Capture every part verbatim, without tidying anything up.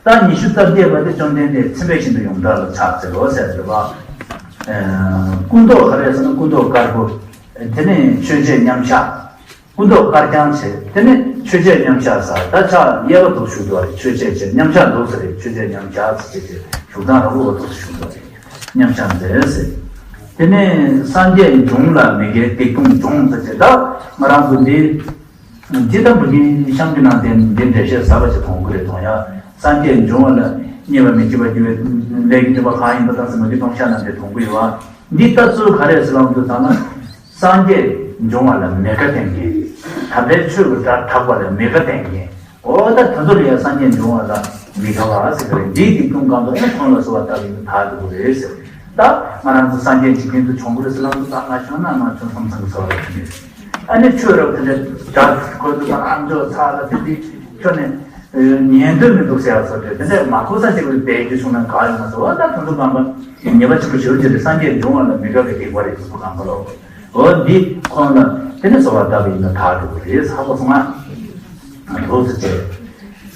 ད་ཉི་ཤུ་རྩ་བརྒྱད་པ་དེ་བཅོམ་ལྡན་འདས་ཚིམ་པས་ཤིན་ཏུ་ཡོངས་གྲགས་ལ་ཕྱག་འཚལ་ལོ་ཟེར་འདུག་པ། སྐུ་མདོག་ག་རེ་ཟེར་ན་སྐུ་མདོག་དཀར་པོ། དེ་ནས་མཆོད་བྱའི་མཉམ་གཞག་སྐུ་མདོག་དཀར་རྐྱང་བྱས། དེ་ནས་མཆོད་བྱའི་མཉམ་གཞག་ཟེར། ད་ཕྱག་གཡས་པ་འདུག་བཞུགས་འདུག་རེད། མཆོད་བྱའི་བྱས། མཉམ་གཞག་འདུག་ཟེར་རེད། མཆོད་བྱའི་མཉམ་གཞག་ཟེར་བྱས་བྱས་བཞུགས་སྟངས་ར་བུ་བ་འདུག་བཞུགས་འདུག་རེད། མཉམ་གཞག་མཛད་ཟེར། དེ་ནས་སངས་རྒྱས་འབྱུང་ལ་མི་དགའི་སྡིག་ལྟུང་སྦྱོང་ཟེར་བྱས། ད་ང་རང་ཚོ་འདི་འདི་ལྟ་བུ་གི་གཤམ་གྱི་ནང་དེ་འདི་འགྲེལ་བཤད་གསར་པ་ཞིག་གཏོང་གི་རེད། གཏོང་ཡ། སངས་རྒྱས་འབྱུང་བ་ལ་མཉེས་པ་མི་བྱེད་པར་འགྱུར་བའི་ལས་ཀྱི་སྒྲིབ་པ་གང་ཡིན་པ་དང་ཟེར་མ་གི་སྟོང་ཤ་ནང་དེ་གཏོང་གི་ཡོད་པ། འདི་ལྟ་ཚུལ་ག་རེ་ཟེར་ལམ་དུ་བཏང་ན། སངས་རྒྱས་འབྱུང་བ་ལ་མི་དགའ་ལྡན་གྱི། དམ་པའི་ཆོས་ཀྱི་སྒྲ་གྲགས་པ་ལ་མི་དགའ་ལྡན་གྱི། འོ་ད་དེ་ཚོ་ལ་ཡང་སངས་རྒྱས་འབྱུང་བ་ལ་མི་དགའ་བ་ཟེར་གི་རེད། འདིའི་སྡིག་ལྟུང་གང་དག་ཡང་ཁོང་ལ་གསོལ་བ་བཏབ་ཡིན་དག་འགྲོ་གི་རེད་ཟེར། ད་ང་རང་ཚོ་སངས་རྒྱས་འཇིག་རྟེན་དུ་བྱུང་གི་རེད་ཟེར་ལམ་དུ་ད་ང་བྱུང་ན་ང་བྱུང་བསམ་བསམ་གི་གསོལ་བ་རེད། ཨ་ནི་ཆོས་རབ་དེ་འདྲ་སྒྲ་ཁོ་ཚོ་དང་ཨ་མཆོག་ཚ་ལ་དེ་འདི་ཁྱོད་ནས་ཉན་འདོད་མི་འདུག་ཟེར་བ་ཚོ་དེ་དེ་འདྲ་མ་གོ་ས་ཅིག་ལ་བསྡད་རྒྱུ་བྱུང་ན་དགའ་ཡོང་ན་ཟེར་བ། ད་དེ་ཚོ་གང་ག་ཉེས་པ་ཆེན་པོ་ཞེ་པོ་ཅིག་རེད། སངས་རྒྱས་འབྱུང་བ་ལ་མི་དགའ་བའི་སྡིག་པ་རེད། དེ་ཚོ་གང་ག་ལོ། འོ་འདི་ཁོང་ལ་དེ་ནས་གསོལ་བ་བཏབ་པ་ཡིན་ན་དག་འགྲོ་གི་རེད་ཟེར་གོ་སོང་ང་། འདུག་ཟེར་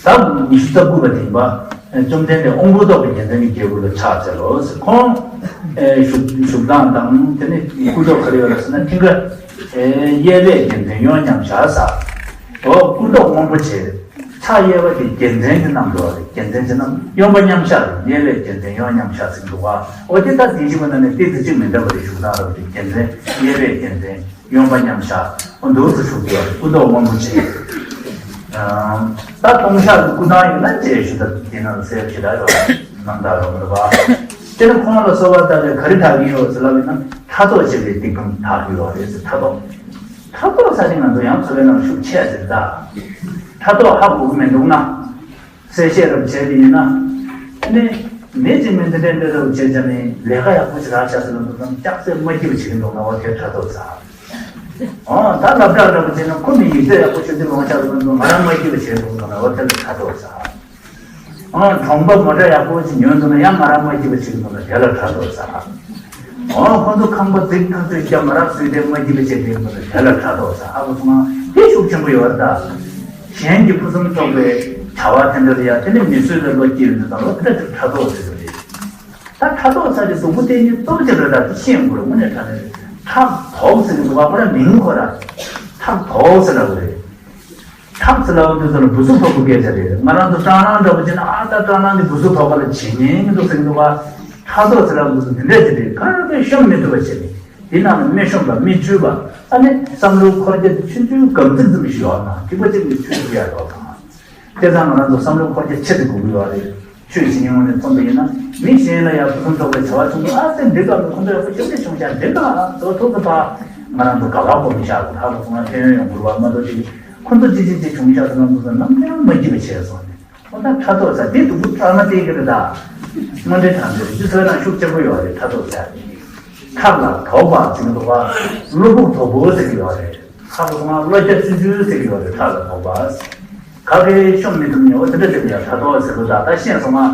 བྱས། ད་ཉི་ཤུ་རྩ་དགུ་པ་དེ་ཡིན་པ། བཅོམ་ལྡན་འདས་དབང་པོ་ཐོབ་པའི་རྒྱལ་མཚན་གྱི་རྒྱལ་པོ་ལ་ཕྱག་འཚལ་ལོ་ཟེར། ཁོང་བཞུགས་བཞུགས་སྟངས་དང་དེ་ནས་སྐུ་མདོག་ག་རེ་ཡོད་ལ་ཟེར་ན། མཐིང་ག་གཡས་པས་རྒྱལ་མཚན་གཡོན་མཉམ་བཞག་ཟེར། འོ་སྐུ་མདོག་སྔོན་པོ་བྱས། ཕྱག་གཡས་པ་དེ་རྒྱལ་མཚན་གྱི་བསྣམས་འདུག་པ་རེད། རྒྱལ་མཚན་གྱི་བསྣམས། གཡོན་པ་མཉམ་བཞག་རེད། གཡས་པས་རྒྱལ་མཚན་གཡོན་མཉམ་བཞག་ཟེར་འདུག་པ། འོ་དེ་ད་དེ་གཅིག་པ་ན་ནས་ཏོག་ཙམ་གཅིག་མི་འདྲ་བ་རེད། བཞུགས་སྟངས་རབ་རེད། རྒྱལ་མཚན་གཡས་པས་རྒྱལ་མཚན་གཡོན་པ་མཉམ་བཞག་འོ་འདུག་སེ་བཞུགས་ཀྱི་ཡོད་རེད། སྐུ་མདོག་སྔོན་པོ་བྱས། ད་ལྟོང་ཤག་གི་སྐུ་ཐང་ཡིན་ན་ཅེས་ཞུ་ད་དེ་ན་གསལ་ཞེ་དྲག་ཡོད་རྣམ་དག་རོགས་རེད་པ། དེ་ནི་ཁོང་ལ་གསོལ་བ་བཏབ་པས་ག་རེ་དག་གི་ཡོད་ཟེར་ལབ་ཡིན་ན། ཕྲག་དོག་ཆེ་བའི་སྡིག་ལྟུང་དག་གི་ཡོད་རེད་ཟེར། ཕྲག་དོག་ཕྲག་དོག་ས་ནི་ང་ཚོ་ཡང་ཚོ་བའི་ནང་ཤུགས་ཆེ་ཟེར་ད། ཕྲག་དོག་ཧ་གོ་གི་མི་འདུག་ན། གསལ་བཤད་རབ་བྱས་པ་ཡིན་ན། ཨ་ནི་མི་གཅིག་མི་འདི་འདྲའི་འདྲ་རབ་བྱས་ཙང་ནི་ལས་ཀ་ཡག་པོ་ཞིག་རག་ཤག་ཟེར་ལ་འདུག་ཙང་སྐྱག་རྫུན་མ་སྐྱིད་པ་བྱེད་ཀྱི་འདུག་ན། འོ་དེ་ཕྲག་དོག་ཟ། འོ་ད་ལབ་སྒྲ་འདྲ་པོ་བྱས་ན་ཁོ་ནི་ཡིག་ཚད་ཡག་པོ་ཤོད་ཀྱི་ལོང་ཤག་ཟེར་ལ་འདུག་ང་རང་མ་སྐྱིད་པ་བྱེད་འདུག་ན། འོ་དེ་ལ་ཕྲག་དོག་ཟ། འོ་གྲོང་པ་མོ་ཊ་ཡག་པོ་ཞིག་ཉོས་འདུག་ན་ཡང་ང་རང་མ་སྐྱིད་པ་བྱེད་ཀྱི་འདུག་ན་དེ་ལ་ཕྲག་དོག་ཟ། འོ་ཁོ་ཚོ་ཁང་པ་རྫིག་ཐག་ཆོད་རྒྱབ་ང་རང་བཟོས་ཏེ་མ་སྐྱིད་པ་བྱེད་ཀྱི་འདུག་ན་དེ་ལ་ཕྲག་དོག་ཟ། ཧ་གོ་སོང་ང་། དེ་ཤུགས་ཆེན་པོ་ཡོད་རེད་ད། གཞན་གྱི་ཕུན་སུམ་ཚོགས་པའི་བྱ་བ་དེ་འདྲ་ལ་ཡ་དེ་ནི་མི་བཟོད་པའི་བློ་སྐྱེ་ཡོང་དུས་ཙམ་ལ་དེ་འདྲ་ཅིག་ཕྲག་དོག་ཟེར་གྱི་རེད། ད་ཕྲག་དོག་ཟེར་དེ་སྡུག་པོ་དེ་ཉིད་སྟོབས་ཆེ་རེད་ད། དེ་ཤེས་དགོས་རེད། དངོས་གནས་དྲང་གནས་རེད། ཕྲག་དོག་ཟེར་གྱི་འདུག་པ། ཁོ་རང་མིང་ཁོ་ར་ཕྲག་དོག་ཟེར་ལབ་དགོས་རེད། ཕྲག་ཟེར་ལབ་དུས་ཙམ་ལ་སྦུ་སུབ་ཕོག་པའི་སྐད་ཆ་རེད། ང་རང་ཚོ་སྐྲག་སྣང་འདྲ་པོ་བྱས་ན། ཨ་ད་སྐྲག་སྣང་འདི་སྦུ་སུབ་ཕོག་པ་ལ་བྱེད་ཉན་གྱི་འདུག་ཟེར་གྱི་འདུག་པ། ཕྲག་དོག་ཟེར་ལབ་དུས་ཙམ་འདི་འདྲས་ཅིག་རེད། ག་རེ་བཤོམ་མི་ཐུབ་པ་བྱས་ནས། དེ་ནང་ལ་མི་བཤོམ་པ་མི་འཁྲུལ་པ། ཨ་ནི་བསམ་བློའི་འཁོར་རྒྱ་དེ་ཆུང་ཆུང་སྒམ་ཚིག་ཙམ་ཞིག་ཡོད་ན་ཐིགས་པ་གཅིག་ནས་ཆུ་འཐུང་ཡ་ཡོད་དང་། དེ་ཙང་ང་རང་ཚོ་བསམ་བློའི་འཁོར་རྒྱ་ཆེ་དུ་དགོས་ཀྱི་ཡོད་རེད། ཆོས་བྱེད་མཁན་ངོས་ནས་མཚོན་པ་ཡིན་ན། མི་གཞན་ལ་ཡང་ཕུན་སུམ་ཚོགས་པའི་བྱ་བ་བྱུང་དུས། ཨ་ཙི་འདི་སྐབས་ནི་ཁོང་ཚོ་ཡག་པོ་ཞེ་པོ་ཅིག་བྱུང་ཤག་འདི་ག་ལ་དོ་ཐུག་གི་ཕ། ང་རང་ཚོ་དགའ་བ་སྒོམ་ཤག་གི་ཧ་གོ་སོང་ང་། ཕན་ཡོན་ཡོང་གི་རེད་པ། མ་གཏོགས་ཅིག་ཁོང་ཚོ་ཅི་ཅི་ཅི་བྱུང་ཤག་ཟེར་ན། ཁོང་ཚོ་ནམ་ཡང་མ་སྐྱིད་པ་བྱས་སོང་ནས། ཨོ་ད་ཕྲག་དོག་ཟེར་དེ་སྡུག་པོ་ཕྲ་མ་སྟེར་གི་རེད་ད། དངོས་འབྲེལ་དྲང་འབྲེལ་རེད། འདི་ཚོའི་ནང་ཤུགས་ཆེན་པོ་ཡོད་རེད། ཕྲག་དོག་ཟེར་དེ། ཁྲག་ལ་དོགས་པ་ཟེར་གྱི་འདུག་པ། བློ་ཕུགས་དོག་པོ་ཟེར་གྱི་ཡོད་རེད། ཁ་ལོ་ང་བློ་རྒྱ་ཆུང་ཆུང་ཟེར་གྱི་ཡོད་རེད། ཁ་ལ་དོགས་པ། ག་གེ་ཤོམ་མི་ཐུབ་ཉེ་བོ་དེ་འདྲ་དེ་ཡང་ཕྲག་དོག་ཟེར་བ་ད་ད་ཤེས་སོང་ང་།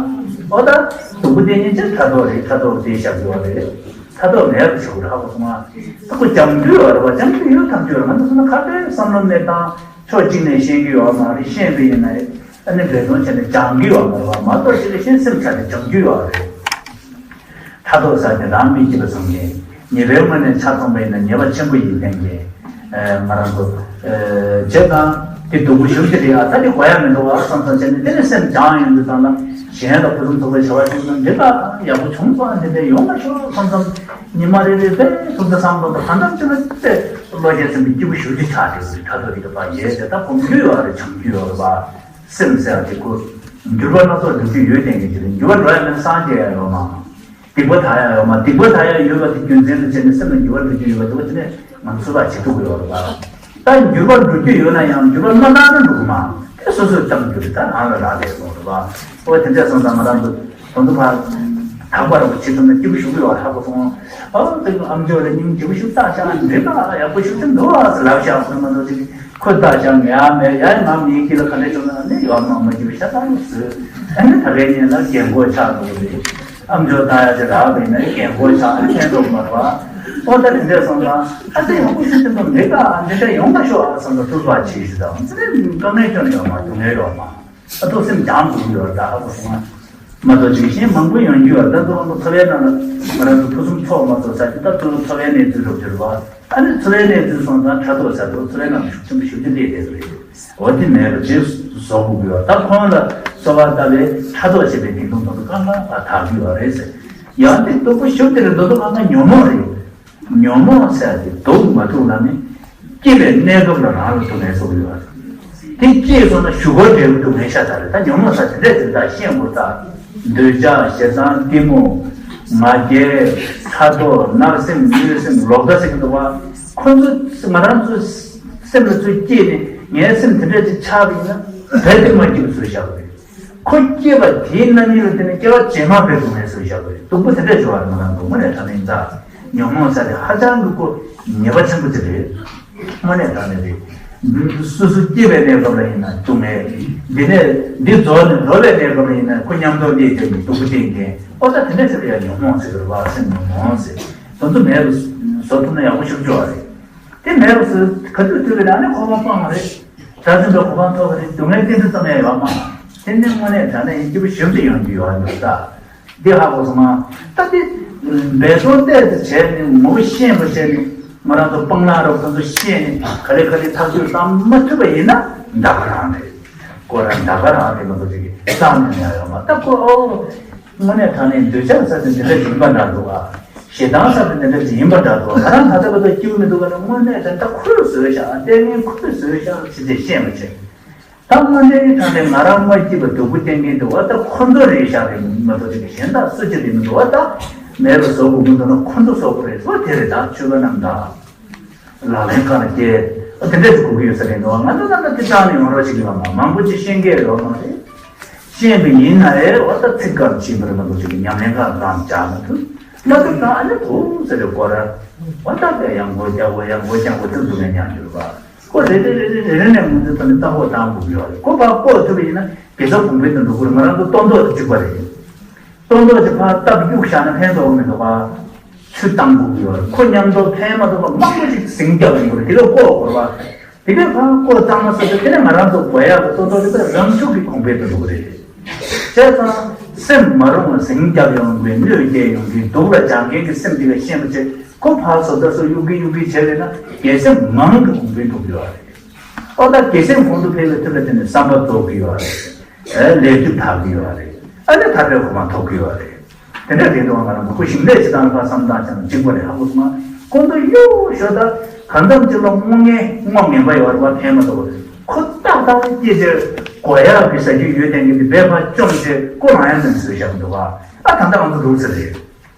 ཨོ་ད་སྡུག་པོ་དེ་ཉིད་ཀྱང་ཕྲག་དོག་རེད། ཕྲག་དོག་དེ་བཞག་དགོས་པ་རེད། ཕྲག་དོག་མེད་པ་བྱེད་དགོས་རེད། ཧ་གོ་སོང་ང་། ད་ཁོ་སྦྱང་རྒྱུ་ཡོད་རེད་པ། སྦྱང་རྒྱུ་ཡོད་ཐག་ཆོད་རེད། ང་ཚོ་སོང་ན་ཁ་ཏོན་བསམ་བློ་མེད་སྟངས་ཕྱོགས་གཅིག་ནས་ཤེས་ཀྱི་ཡོད་མ་རེད། ཤེས་པ་ཡིན་ན་ཨ་ནི་འབད་བརྩོན་བྱས་ནས་སྦྱང་རྒྱུ་ཡོད་མ་རེད་པ། མ་གཏོགས་ཅིག་ལ་ཤེས་སེམས་ཆ་ནས་སྦྱང་རྒྱུ་ཡོད་རེད། ཕྲག་དོག་ཟེར་དེ་རང་མི་སྐྱིད་པ་བཟོ་མཁན། ཉེས་པའི་ངོས་ནས་ཆ་མཚོན་པ་ཡིན་ན་ཉེས་པ་ཆེན་པོ་ཡིན་མཁན་གྱི། ཨ་ང་རང་ཚོ་ཨ་བྱས་ཙང་དེ་སྡུག་པོ་ཞེ་པོ་ཅིག་རེད་ཡ། ད་དེ་དགོས་ཡ་མི་འདུག་ཨ་བསམ་བསམ་བྱས་ནས་དེ་ནས་སེམས་སྦྱངས་ཡོང་དུས་ཙམ་ལ་གཞན་ལ་ཕུན་སུམ་ཚོགས་པའི་བྱ་བ་བྱུང་ན་འདི་ལ་ཡག་པོ་བྱུང་སོང་། འདི་འདྲ་ཡོང་མ་ཤོག་བསམ་བསམ། ཉི་མ་རེ་རེ་དཔེ་ཐུབ་ཚོད་བསམ་བློ་དང་གང་འདྲ་བྱས་ན་དཔེ་བློ་རྒྱ་ཆེན་པོ་སྐྱིད་པོ་ཞེ་པོ་ཅིག་ཆགས་བསྡད་ཡོད་རེད། ད་ལྟ་རིག་པ་ཡས་དེ་ད་སྒོམ་རྒྱུ་ཡོད་རེད། སྦྱང་རྒྱུ་ཡོད་རེད་པ། སེམས་ཟེར་བ་དེ་ཁོ་འགྱུར་བ་སྣ་ཚོགས་འགྲོ་རྒྱུ་ཡོད་དེ་ངེས་ཀྱི་རེད། འགྱུར་བ་འགྲོ་ཡ་མེད་ན་སངས་རྒྱས་ཡ་ཡོད་མ། སྡིག་པ་དག་ཡ་ཡོད་མ། སྡིག་པ་དག་ཡ་ཡོད་པ་དེ་རྒྱུ་མཚན་དུ་བྱས་ནས་སེམས་ལ་འགྱུར་བ་འགྲོ་རྒྱུ་ཡོད་པ་དེ་བ་དེ་ནས་ང་ཚོ་ཚོད་དཔག་བྱེད་ཐུབ་ཀྱི་ཡོད་རེད་པ། ད་འགྱུར་བ་འགྲོ་རྒྱུ་ཡོད་ན་ཡང་འགྱུར་བ་མ་བཏང་ན་འགྲོ་གི་མ། དེ་སོ་སོས་བཏང་རྒྱུ་རེད། ད་རང་ལ་རག་ལས་སོང་རེད་པ། ཨོ་དེ་འདྲ་སོང་ཙང་ང་རང་ཚོ་དོན་དུ་ཕར་དག་པ་རེད་པ། བྱེད་ཐུབ་ན་སྐྱིད་པོ་ཞུ་གི་ཡོད་ཧ་གོ་སོང་། ཨོ་དེ་ཨམ་ཅོག་ལ་སྙིང་རྗེ་པོ་ཞིག་བཏགས་ཤག་འདི་ལ་ཡག་པོ་ཞིག་ཏུ་འདུག་ཨ་ཟེར་ལབ་ཤག་ཁོས་མ་གཏོགས་ཅིག་ཁོས་ལྟ་ཞག་ངས་ཨ་མས་ཡ་ང་མིའི་དཀྱིལ་ལ་ག་འདྲ་བྱུང་ན་ནི་ཡོད་མ་མ་ཅིག་ཤ་སྟག་ཡོད་ཟེར། ཨ་ནི་ད་གའི་ཉིན་ལ་རྒན་གོག་ཆགས་འགྲོ་གི་རེད། ཨམ་ཅོག་ལྟ་ཡ་ཅིག་རག་པས་ན་རྒན་གོག་ཆགས་ཨ་ནི་ཕན་ཐོགས་མ་རེད་པ། ཨོ་ད་དེ་འདྲ་སོང་ཙང་ཨ་ཙི་ཡོང་ཁུ་སི་ཏན་ཏོ་མེད་ཀ་འདི་འདྲ་ཡོང་ད་ཤོག་ཨ་བསམ་ད་ཐུགས་ཐག་ཆེ་ཞིག་དང་ཙི་རེ་དཀའ་ངལ་སྐྱོན་ཡོད་མ་སྡུག་བསྔལ་ཡོད་མ། ཨ་ཐུག་སེམས་སྦྱང་དགོས་ཀྱི་ཡོད་རེད། ད་ཧ་གོ་སོང་ང་། མ་གཏོགས་ཅིག་གཞན་མང་པོ་ཡོང་རྒྱུ་ཡོད་རེད། ད་དུང་ང་ཚོ་འཚོ་བའི་ནང་ལ་ང་རང་ཚོ་ཕུན་སུམ་ཚོགས་མ་ཚོགས་ས་ཅིག་ད་དུང་འཚོ་བའི་གནས་ཚུལ་རོབ་ཅིག་རེད་བ། ཨ་ནི་འཚོ་བའི་གནས་ཚུལ་སོང་ཙང་ཕྲག་དོག་ཟེར་དུས་འཚོ་བའི་ནང་ལ་ཤུགས་ཆེན་པོ་ཞེ་པོ་ཅིག་སླེབས་བསྡད་ཀྱི་རེད། འོ་དེ་མེད་པ་ཅིག་བཟོ་དགོས་ཀྱི་ཡོད། ད་ཁོང་ལ་གསོལ་བ་བཏབ་པས་ཕྲག་དོག་བྱེད་པའི་སྡིག་ལྟུང་དེ་ཚོ་གང་ག་ལ་དག་གི་ཡོད་རེད་ཟེར། ཡང་དེ་སྡུག་པོ་ཞེ་པོ་དེ་རེད། མདོར་བསྡུས་གང་ག་ཉོན་མོངས་རེད། ཉོན་མོངས་ཟེར་དེ་སྡུག་མ་སྡུག་ལ་ནི་སྐྱེས་པའི་གནས་སྐབས་ལ་རང་ལ་སྡུག་བསྔལ་བཟོ་གི་ཡོད་རེད། དེ་སྐྱེས་སོང་ན་གཞུག་གུར་འབྲས་བུ་སྡུག་བསྔལ་ཤ་སྟག་རེད། ད་ཉོན་མོངས་ཟེར་དེ་འདྲ་དེ་དག་ཤེས་དགོས། ད་འདོད་ཆགས་ཞེ་སྡང་གཏི་མུག་ང་རྒྱལ་ཕྲག་དོག་བརྣབ་སེམས་གནོད་སེམས་ལོག་ལྟ་ཟེར་གྱི་འདུག་བ། ཁོ་ཚོ་ང་རང་ཚོ་སེམས་ལ་ཚུར་སྐྱེས་ནས་ངའི་སེམས་དེ་འདྲ་ཅིག་ཆགས་པ་ཡིན་ན་རྦད་དེ་མ་སྐྱིད་པ་བཟོས་བཞག་པ་རེད། ཁོ་སྐྱེས་པ་དེའི་རྣམ་སྨིན་ལ་བརྟེན་ནས་སྐྱེ་བ་རྗེས་མ་བས་སྡུག་བསྔལ་བཟོས་བཞག་པ་རེད། སྡུག་པོ་དེ་འདྲ་བྱུང་བ་རེད། ང་རང་ཚོ་དངོས་གནས་དྲང་གནས་ཡིན་ད། ཉོན་མོངས་ཟེར་དེ་ཧ་ཅང་གི་ཁོ་ཉེས་པ་ཆེན་པོ་ཅིག་རེད། དངོས་གནས་དྲང་གནས་རེད། སོ་སོ་སྐྱེས་པའི་གནས་སྐབས་ལ་ཡིན་ན་སྡུག་བསྔལ། འདི་ནས་འདི་རྫོགས་ནས་འགྲོ་བའི་གནས་སྐབས་ལ་ཡིན་ན་ཁོ་མཉམ་དུ་གནས་ཀྱང་སྡུག་པོ་སྟེར་མཁན། ཨོ་ད་དེ་འདྲ་ཟེར་ཡ་ཉོན་མོངས་ཟེར་གི་རེད་བ། སེམས་ཉོན་མོངས་ཟེར། དེ་ཚོ་མེད་པ་བཟོ་ཐུབ་ན་ཡག་པོ་ཞིག་འགྱུར་བ་རེད། དེ་མེད་པ་བཟོ་ག་དུས་ཐུབ་པའི་རང་ནས་གོ་འཕང་སྤང་བ་རེད། གྲྭ་བཙུན་པའི་གོ་འཕང་ཐོབ་པ་རེད། སྡུག་བསྔལ་ཏན་ཏན་ཙམ་ཡང་ཡོད་མ། དེ་ནི་དངོས་གནས་དྲང་གནས་ཡིན་སྐྱིད་པོ་ཞེ་པོ་ཅིག་ཡོང་རྒྱུ་ཡོད་འདུག་ད། འདི་ཧ་གོ་སོང་ང་། ད་འདི་འབད་བརྩོན་ཏོག་ཙམ་བྱས་ནས་ངོ་བོ་ཤེས་པ་བྱས་ནས་ང་རང་ཚོ་སྤང་བླང་རོགས་ཚོ་ཤེས་ནས་ག་ལེ་ག་ལེ་ཐག་གཅོད་བཏང་མ་ཐུབ་པ་ཡིན་ན་འདག་པ་རང་རེད། སྐོར་ར་འདག་པ་རང་རེད། མ་གཏོགས་ཅིག་གི་རྩ་ནས་ཡང་ཡོད་མ། ད་ཁོ་ཨོ། དངོས་གནས་དྲང་གནས་འདོད་ཆགས་ཟེར་དེ་འདི་འདྲ་ཡིན་པ་འདྲ་འདུག་ཨ། ཞེ་སྡང་ཟེར་དེ་འདི་འདྲ་ཡིན་པ་འདྲ་འདུག་ཨ། ང་རང་ད་ལྟ་བར་དུ་སྐྱིད་པོ་མི་འདུག་ག་ན་དངོས་གནས་དྲན། ད་ཁོས་བཟོས་ཤག་ལྟས་ངན་ཁོས་བཟོས་ཤག་ཟེར་ཏེ་ཤེས་པ་བྱས། ད་དངོས་གནས་ཀྱི་དྲང་གནས་ང་རང་མ་སྐྱིད་པ་སྡུག་པོ་སྟེར་མཁན་འདུག་བ། ད་ཁོ་ཚོ་རེད་ཤག་རེད་མ་གཏོགས་ཅིག་གཞན་དག་སུ་གཅིག་རེད་མི་འདུག་བ། ད་མེད་པ་བཟོ་དགོས་མི་འདུག་ན་ཁོ་ཚོ་བཟོ་དགོས་རེད། བཟོ་དེ་རེད། ད་ཆོས་པ་རྣམས་ད། ལག་ལེན་ཁག་ལ་སྐྱེལ། ཨ་དེ་འདྲས་སུ་གོ་གི་ཡོད་ས་རེད་འདུག་ང་ཚོ་ད་ལྟ་དེ་བཏང་ནས་ཡོང་རོགས་བྱེད་ཀྱི་ཡོད་མ། མང་པོ་ཅིག་ཤེས་མཁན་ཡོད་མ་རེད། ཤེས་པ་ཡིན་ན་རེད། འོ་ད་ཚིག་ཁག་ཕྱིན་པར་མ་གཏོགས་ཅིག་ཉམས་ལེན་ཁག་གང་བྱ་མ་ཐུབ། མ་ཐུབ་ད་ཨ་ནི་ཐུག་ཟེར་རེད་གོ་ར། འོ་ད་དེ་ཡང་མགོ་རྒྱག་དགོས། ཡང་མགོ་རྒྱག་དགོས་ཐུབ་འདུག་ངས་ཉན་རྒྱུ་རེད་པ། ཁོ་རེ་རེ་རེ་རེ་རེ་རེ་ནས་ངོས་འཛིན་ཐོག་ནས་བརྟག་པ་བཏང་དགོས་ཀྱི་ཡོད་རེད། ཁོ་ཕར་བཀོག་ཐུབ་པ་ཡིན་ན་དགེ་རྩ་གོང་འཕེལ་དུ་འགྲོ་གི་རེད། ང་རང་ཚོ་སྟོང་ཐོག་ཏུ་གཅིག་པ་རེད། སྟོང་ཐོག་ཅིག་ཕར་སྟབས་གཡུག་བཞག་ན་ཕན་ཐོགས་མི་འདུག་ག་ཆུ་བཏང་དགོས་ཀྱི་ཡོད་རེད། ཁོ་མཉམ་དུ་ཕན་མ་ཐོགས་པ་མང་པོ་ཅིག་ཟིང་རྒྱབ་ཡོང་གི་རེད། དེ་ག་བཀོག་དགོས་རེད་པ། དེ་ག་ཕར་བཀོག་བཏང་མ་སོང་ཚེ་དེ་ནས་ང་རང་ཚོ་དགོས་ཡག་གི་སྟོང་ཐོག་དེ་ཚོ་རང་ཤུགས་ཀྱིས་གོང་འཕེལ་དུ་འགྲོ་གི་རེད། བྱས་ཙང་སེམས་མ་རུང་བ་ཟིང་རྒྱབ་ཡོང་གི། གནོད་སྐྱེལ་ཡོང་གི། སྡུག་ལ་སྦྱང་མཁན་གྱི་སེམས་དེ་ག་ཤེས་པ་བྱས། ཁོ་ཕར་བཟོ་ལྟ་བཟོ་གཡུག་གི་གཡུག་གི་བྱས་པས་ན་དགེ་སེམས་ངང་གིས་གོང་འཕེལ་འགྲོ་གི་ཡོད་རེད། ཨོ་ད་དགེ་སེམས་གོང་དུ་འཕེལ་བའི་ཐོག་ལ་དེ་ནས་བསམ་པ་རྫོགས་ཀྱི་ཡོད་རེད། ཨེ་ལས་རྒྱུ་དག་གི་ཡོད་རེད། ཨ་ནི་ཐར་པའི་གོ་འཕང་ཐོབ་ཀྱི་ཡོད་རེད། དེ་འདྲ་རེད་འདུག་ང་རང་ཁོ་ཞིང་ལས་བྱེད་སྟངས་ལ་བསམ་སྟངས་བྱས་ན་གཅིག་པ་རེད། ཧ་གོ་སོང་ང་། ཁོང་ཚོ་གཡོ་ཞོ་ད་གང་འཚམ་ཅིག་ལ་སྔོ་ངན་སྔོ་ངན་པ་ཡོད་རེད་པ། ཕན་མ་ཐོགས་པ་རེད། ཁོ་ཏག་ཏག་སྐྱེས་རྗེས་དགོས་ཡག་གི་ཟ་རྒྱུ་ཡོད་དེ་ངས་འདི་བས་ཕར་བཅོམ་བྱས་ཁོ་རང་ཡང་ནས་བཟོས་བཞག་འདུག་ག་ཨ་ད་ལྟ་ང་ཚོ་འདུག་ས་རེད།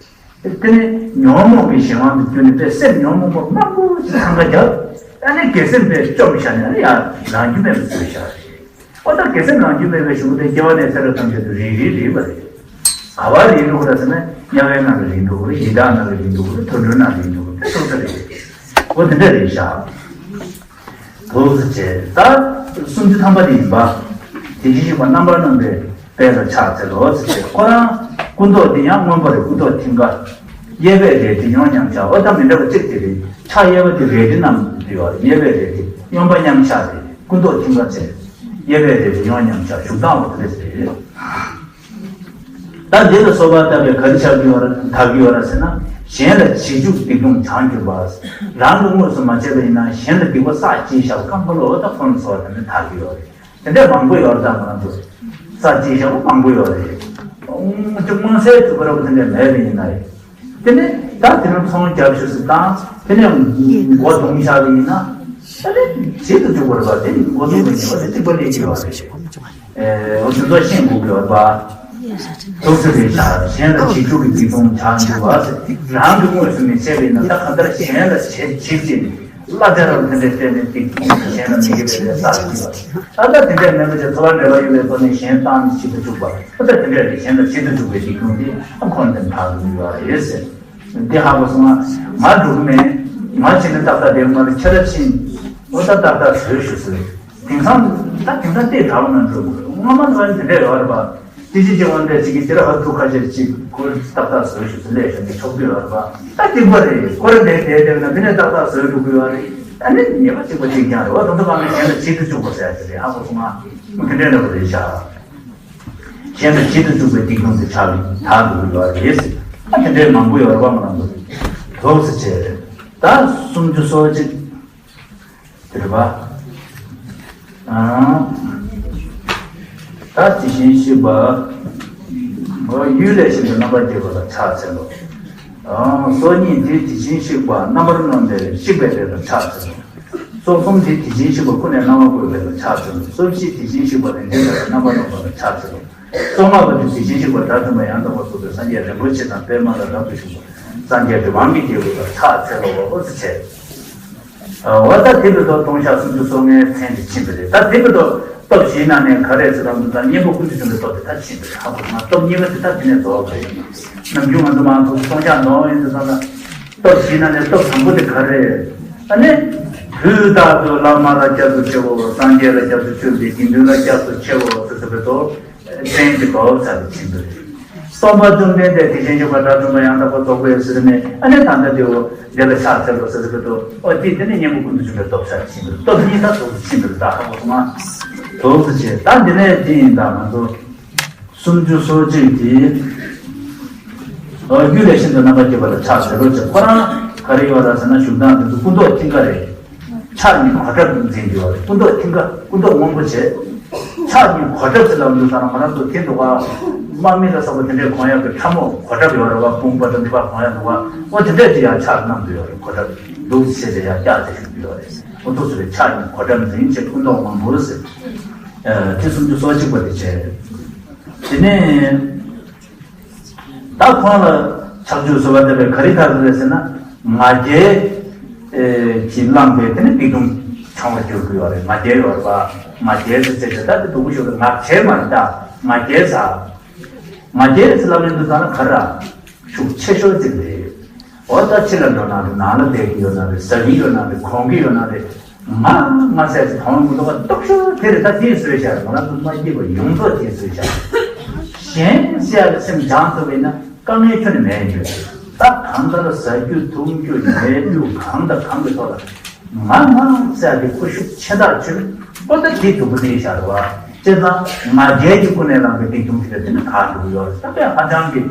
དེ་ནས་ཉོན་མོངས་པའི་གཞན་དབང་དུ་གྱུར་ནས་པས་སེམས་ཉོན་མོངས་པ་མང་པོ་ཞིག་འཚང་ཁ་བརྒྱབ། ཨ་ནི་དགེ་སེམས་པས་བཅོམ་བཞག་ནས་ཨ་ནི་ཡང་རང་རྒྱུ་མེད་པ་བཟོས་བཞག་རེད། ཨོ་ད་དགེ་སེམས་རང་རྒྱུ་མེད་པའི་གཞུག་གུ་དེ་སྐྱེ་བ་ནས་ཚེ་རབས་ཐམས་ཅད་དུ་རིལ་རིལ་རིལ་བ་རེད། ག་བར་རིལ་འགྲོ་གི་རེད་ཟེར་ན་དམྱལ་བའི་ནང་ལ་རིལ་འགྲོ་གི་རེད། ཡི་དྭགས་ནང་ལ་རིལ་འགྲོ་གི་རེད། དུད་འགྲོའི་ནང་ལ་རིལ་འགྲོ་གི་རེད། དེ་སོང་ས་རེད། ཨོ་དེ་འདྲ་རེད་ཤག་འདུག་སེ་བྱས། ད་སུམ་ཅུ་ཐམ་པ་དེ་ཡིན་པ། དེ་བཞིན་གཤེགས་པ་རྣམ་པར་སྣང་བའི་དཔལ་ལ་ཕྱག་འཚལ་ལོ་ཟེར་ཏེ། ཁོ་རང་སྐུ་མདོག་དེ་ཡང་སྔོན་པོ་རེད། སྐུ་མདོག་མཐིང་ག་གཡས་པས་རལ་གྲི་གཡོན་མཉམ་གཞག་འོ་ད་མི་འདྲ་བ་གཅིག་དེ་རེད། ཕྱག་གཡས་པ་དེ་རལ་གྲི་བསྣམས་ཡོད་རེད། གཡས་པས་རལ་གྲི་གཡོན་པ་མཉམ་གཞག་རེད། སྐུ་མདོག་མཐིང་ག་བྱས། གཡས་པས་རལ་གྲི་གཡོན་མཉམ་གཞག་བཞུགས་སྟངས་འོ་དེ་འདྲ་རེད། ད་འདི་ལ་གསོལ་བ་བཏབ་པས་ག་རེ་ཆགས་ཀྱི་ཡོད་རེད། དག་གི་ཡོད་རེད་ཟེར་ན། གཞན་ལ་བྱིས་སྤྱོད་སྡིག་ལྟུང་བྱང་གྱུར་པ། རང་གི་དངོས་སུ་མ་བྱས་པ་ཡིན་ན་གཞན་ལ་སྡིག་པ་བསགས་ཀྱིན་བཞག་པ་གང་ག་ལོ་ད་ཁོ་ན་གསོལ་བ་བཏབ་ནས་དག་གི་ཡོད་རེད། དེ་འདྲ་མང་པོ་ཡོད་རེད། ད་ང་རང་ཚོ་བསགས་ཀྱིན་བཞག་པ་མང་པོ་ཡོད་རེད། ཅུང་མང་སའི་དུས་སྐབས་རབ་དེ་འདྲ་མེད་པ་ཡིན་ན་རེད། དེ་ནས་ད་དེ་རིང་ཚོང་རྒྱབ་ཤོག་ཟེར་དང་། དེ་ནས་མགོ་རྡུང་བཞག་པ་ཡིན་ན། ད་ནི་བྱེད་དུ་འཇུག་པར་བ་དེ་མགོ་རྡུང་བའི་ཉེས་པ་དེ་གཅིག་པ་ལས་ཀྱི་བ་རེད། ཨེ་འོ་དེ་ཚོ་ཤེས་དགོས་ཀྱི་ཡོད་པ། འདུག་སེ་རེད་ཤག་གཞན་ལ་བྱིས་སྤྱོད་ཀྱི་སྡིག་ལྟུང་བྱང་ཆུབ་པ། རང་གི་དངོས་སུ་མི་བྱས་པས་ན་ད་གང་ལྟར་གཞན་ལ་བྱེད་བྱེད་ཅིང་། བླ་བྱ་རབ་དེ་འདྲའི་སྟེང་ནས་སྡིག་ལྟུང་གཞན་ལ་མི་དགེ་བའི་ལས་བསགས་ཀྱི་ཡོད། ད་ལྟ་དེ་འདྲའི་མེད་པ་ཅིག་འཚོ་བ་འབྲེལ་བ་ཡོད་པའི་སྒོ་ནས་གཞན་བཏང་ནས་བྱེད་དུ་འཇུག་པ། ད་ལྟ་དེ་འདྲ་རེད། གཞན་ལ་བྱེད་དུ་འཇུག་པའི་སྡིག་ལྟུང་དེ་ཁོང་དེ་དག་ཏུ་ཡོད་རེད་ཟེར། འདི་ཧ་གོ་སོང་ང་། ང་འགྲོ་གི་མེད། ང་བྱས་ན་ཏག་ཏག་བསྡད་མ་རེད། ཁྱེད་རང་ཕྱིན། འོ་ད་ཏག་ཏག་བཟོས་ཤོག་ཟེར། དེང་སང་ད་དེང་སང་ལྟས་དྲག་པོ་ནང་འགྲོ་དགོས། སྔ་མ་ནང་དེ་འདྲ་ཡོད་རེད་པ། ཅི་ཅི་ཅི་འོན་ཏེ་ཅིག་གིས་དེ་ར་ཧ་ཐུག་ཁ་ཤས་ཅིག་ཁོ་ཏག་ཏག་བཟོས་ཤོག་ཟེར་ལས་ཤོག་ཅིག་ཆོག་གི་ཡོད་རེད་པ། ད་གཅིག་པ་རེད། ཁོ་ར་དེ་དེ་དེ་ན་དེ་ནས་ཏག་ཏག་བཟོས་འགྲོ་གི་ཡོད་རེད། ཨ་ནི་ཉེས་པ་གཅིག་པ་གཅིག་རྐྱང་རེད་བ། དེ་ཚོ་གང་ལ་གཞན་ལ་བྱེད་དུ་བཅུག་པ་ཟེར་ཡ་དེ་རེད། ཧ་གོ་སོང་ང་། དེ་འདྲའི་འདྲ་པོ་རེད་ཤག་གཞན་ལ་བྱེད་དུ་བཅུག་པའི་སྡིག་ལྟུང་དེ་ཆགས་ནས་དག་འགྲོ་གི་ཡོད་རེད། ཨ་དེ་འདྲའི་མང་པོ་ཡོད་རེད་པ། ང་རང་ཚོ་དུག་སེ་བྱས་རེད། ད་སུམ་ཅུ་སོ་གཅིག་དེ་རེད་པ། ཨང་། ད་དེ་བཞིན་གཤེགས་པ། ཡུལ་ལས་གཞན་དུ་རྣམ་པར་འབྱེད་པ་ལ་ཕྱག་འཚལ་ལོ། ཨང་། སོ་གཉིས་དེ་དེ་བཞིན་གཤེགས་པ་རྣམ་པར་སྣང་མཛད་པའི་གཤེགས་པའི་སྒྲས་ལ་ཕྱག་འཚལ་ལོ། སོ་གསུམ་དེ་དེ་བཞིན་གཤེགས་པ་ཀུན་ནས་སྣང་བ་བཀོད་པའི་ལ་ཕྱག་འཚལ་ལོ། སོ་བཞི་དེ་བཞིན་གཤེགས་པ་རིན་ཆེན་ལ་རྣམ་པར་སྣང་བ་ལ་ཕྱག་འཚལ་ལོ། སོ་ལྔ་པ་དེ་དེ་བཞིན་གཤེགས་པ་དགྲ་བཅོམ་པ་ཡང་དག་པར་རྫོགས་པའི་སངས་རྒྱས་རིན་པོ་ཆེ་དང་པདྨ་ལ་རབ་ཏུ་བཞུགས་པ་སངས་རྒྱས་པདྨ་གི་རྒྱལ་པོ་ལ་ཕྱག་འཚལ་ལོ། འོ་ཟེར་བྱས། འོ་ད་དེ་བས་ཐོག་ལྟུང་བཤགས་སུམ་ཅུ་སོ་ལྔའི་མཚན་དེ་ཕྱིན་པ་རེད། ད་དེ་བས་ཐོག་སྟོབས་བཞིའི་ནང་ནས་ག་རེ་ཟེར་བ་འདུག་ད་གཉེན་པོ་ཀུན་ཏུ་སྦྱིན་པའི་སྟོབས་དེ་ད་ཕྱིན་པ་རེད། ཧ་གོ་སོང་ང་། སྟོབས་གཉིས་པ་དེ་ད་དེ་ནས་རྫོགས་པ་རེད། ནམ་རྒྱུན་ང་ཚོ་མང་ཚོགས་ལྟུང་བཤགས་འདོན་ཡིན་དུས་ཙང་ན་སྟོབས་བཞིའི་ནང་ནས་སྟོབས་དང་པོ་དེ་ག་རེ་རེད། ཨ་ནི། དུས་རྟག་ཏུ་བླ་མ་ལ་སྐྱབས་སུ་མཆིའོ། སངས་རྒྱས་ལ་སྐྱབས་སུ་མཆིའོ་སྟེ། དགེ་འདུན་ལ་སྐྱབས་སུ་མཆིའོ་ཟེར་ཟེར་བའི་ཐོག་མཚན་གྱི་བབས་ཚར་དུ་ཕྱིན་པ་རེད། སྟོང་པ་བཅོམ་ལྡན་འདས་དེ་བཞིན་གཤེགས་པ་དགྲ་བཅོམ་པ་ཡང་དག་པར་རྫོགས་པའི་ཟེར་ནས་ཨ་ནི་ད་ལྟ་དེའོ་འདི་ལ་ཕྱག་འཚལ་ལོ་ཟེར་ཟེར་བའི་ཐོག་འོ་དེ་དེ་ནས་གཉེན་པོ་ཀུན་ཏུ་སྦྱིན་པའི་སྟོབས་ཚར་ཕྱིན་པ་རེད། སྟོབས་གཉིས་ད་ཐོག་ཏུ་ཕྱིན་པ་རེད། ད་ཧ་གོ་སོང་ང་། ཐོག་ཏུ་ཕྱིན། ད་འདི་ནས་དེ་ཡིན་ད་ང་ཚོ་སུམ་ཅུ་སོ་གཅིག་དེ། ཨོ་རྒྱུད་ལས་གཞན་དུ་རྣམ་པར་འབྱེད་པ་ལ་ཕྱག་འཚལ་ལོ་ཅེས། ཁོ་རང་ག་རེ་ཡོད་ར་ཟེར་ན་བཞུགས་སྟངས་དེ་ཚོ་སྐུ་མདོག་མཐིང་ག་རེད། ཕྱག་གཉིས་གོ་ཁྲབ་འཛིན་གྱི་ཡོད་རེད། སྐུ་མདོག་མཐིང་ག་སྐུ་མདོག་སྔོན་པོ་བྱས། ཕྱག་གཉིས་གོ་ཁྲབ་ཟེར་ལབ་འདུག་ཟེར་ན་ང་རང་ཚོ་དེ་འདུག་ག་དམག་མི་ལ་སོགས་པ་དེ་འདྲའི་གོན་ཡག་གི་ཁྲབ་མོ་གོ་ཁྲབ་ཡོད་རེད་བ། དཔུང་པ་དང་འདི་པ་གོན་ཡག་འདུག་ག་འོ་དེ་འདྲས་ཀྱི་ཡང་ཕྱག་བསྣམས་འདུག་ཡོད་རེད། གོ་ཁྲབ་འདུག་བྱས་ཏེ་ཡང་བཀྱག་བྱས་བཞུགས་ཀྱི་ཡོད་རེད། འོ་འདུག་ཟེར་བའི་ཕྱག་གཉིས་གོ་ཁྲབ་འཛིན་བྱས་སྐུ་མདོག་སྔོན་པོ་ཟེར། དེ་སུམ་ཅུ་སོ་གཅིག་པ་དེ་བྱས། དེ་ནས། ད་ཁོང་ལ་ཕྱག་མཆོད་གསོལ་བ་འདེབས་པའི་ག་རེ་ཐག་རེད་ཟེར་ན། ང་རྒྱལ་གྱིས་བསླངས་པའི་དེ་ནི་སྡིག་ལྟུང་ཆུང་བར་འགྱུར་དགོས་པ་རེད། ང་རྒྱལ་ཡོད་པ། ང་རྒྱལ་ཟེར་ཚེ་དེ་ལྟ་དེ་སྡུག་པོ་ཞིག་རེད། ང་རྒྱལ་མ་རེད་ད། ང་རྒྱལ་ཟ། ང་རྒྱལ་ཟེར་ལབ་ཡོང་དུས་ཙང་ན་ག་རེ་ར། ཤུགས་ཆེ་ཤོས་ཅིག་རེད། འོ་ད་ཕྱི་ལ་འགྲོ་ན་རེད། ནང་ལ་བསྡད་ཀྱི་ཡོད་ན་རེད། ཟ་གི་ཡོད་ན་རེད། གོན་གྱི་ཡོད་ན་རེད། ང་ང་ཟེར་ཚེ་གང་མི་འདུག་ག་སྟོབས་ཤུགས་དེ་རེད། ད་དེ་བཟོས་བཞག་རེད། ང་རང་ཚོ་མ་སྐྱིད་པ་ཡོངས་རྫོགས་དེ་བཟོས་བཞག་གཞན་ཟེར་ཡག་གི་སེམས་སྦྱང་ཐུབ་པ་ཡིན་ན་དཀའ་ངལ་ཁྱོན་ནས་མེད་ཡོད། ད་གང་ལྟར་ཟ་རྒྱུ་འཐུང་རྒྱུ་ཉལ་རྒྱུ་གང་དང་གང་གི་ཐོག་ལ་ང་ང་ཟེར་ཡག་གི་ཁོ་ཤུགས་ཆེ་ཐག་ཆོད། ཨོ་ད་དེ་སྡུག་པོ་དེ་བཞག་རེད་བ། བྱས་ཙང་ང་རྒྱལ་གྱི་ཀུན་ནས་བསླངས་པའི་སྡིག་ལྟུང་དེ་འདྲ་དེ་ནི་ག་འགྲོ་གི་ཡོད་རེད། ད་དཔེ་ཧ་ཅང་གི་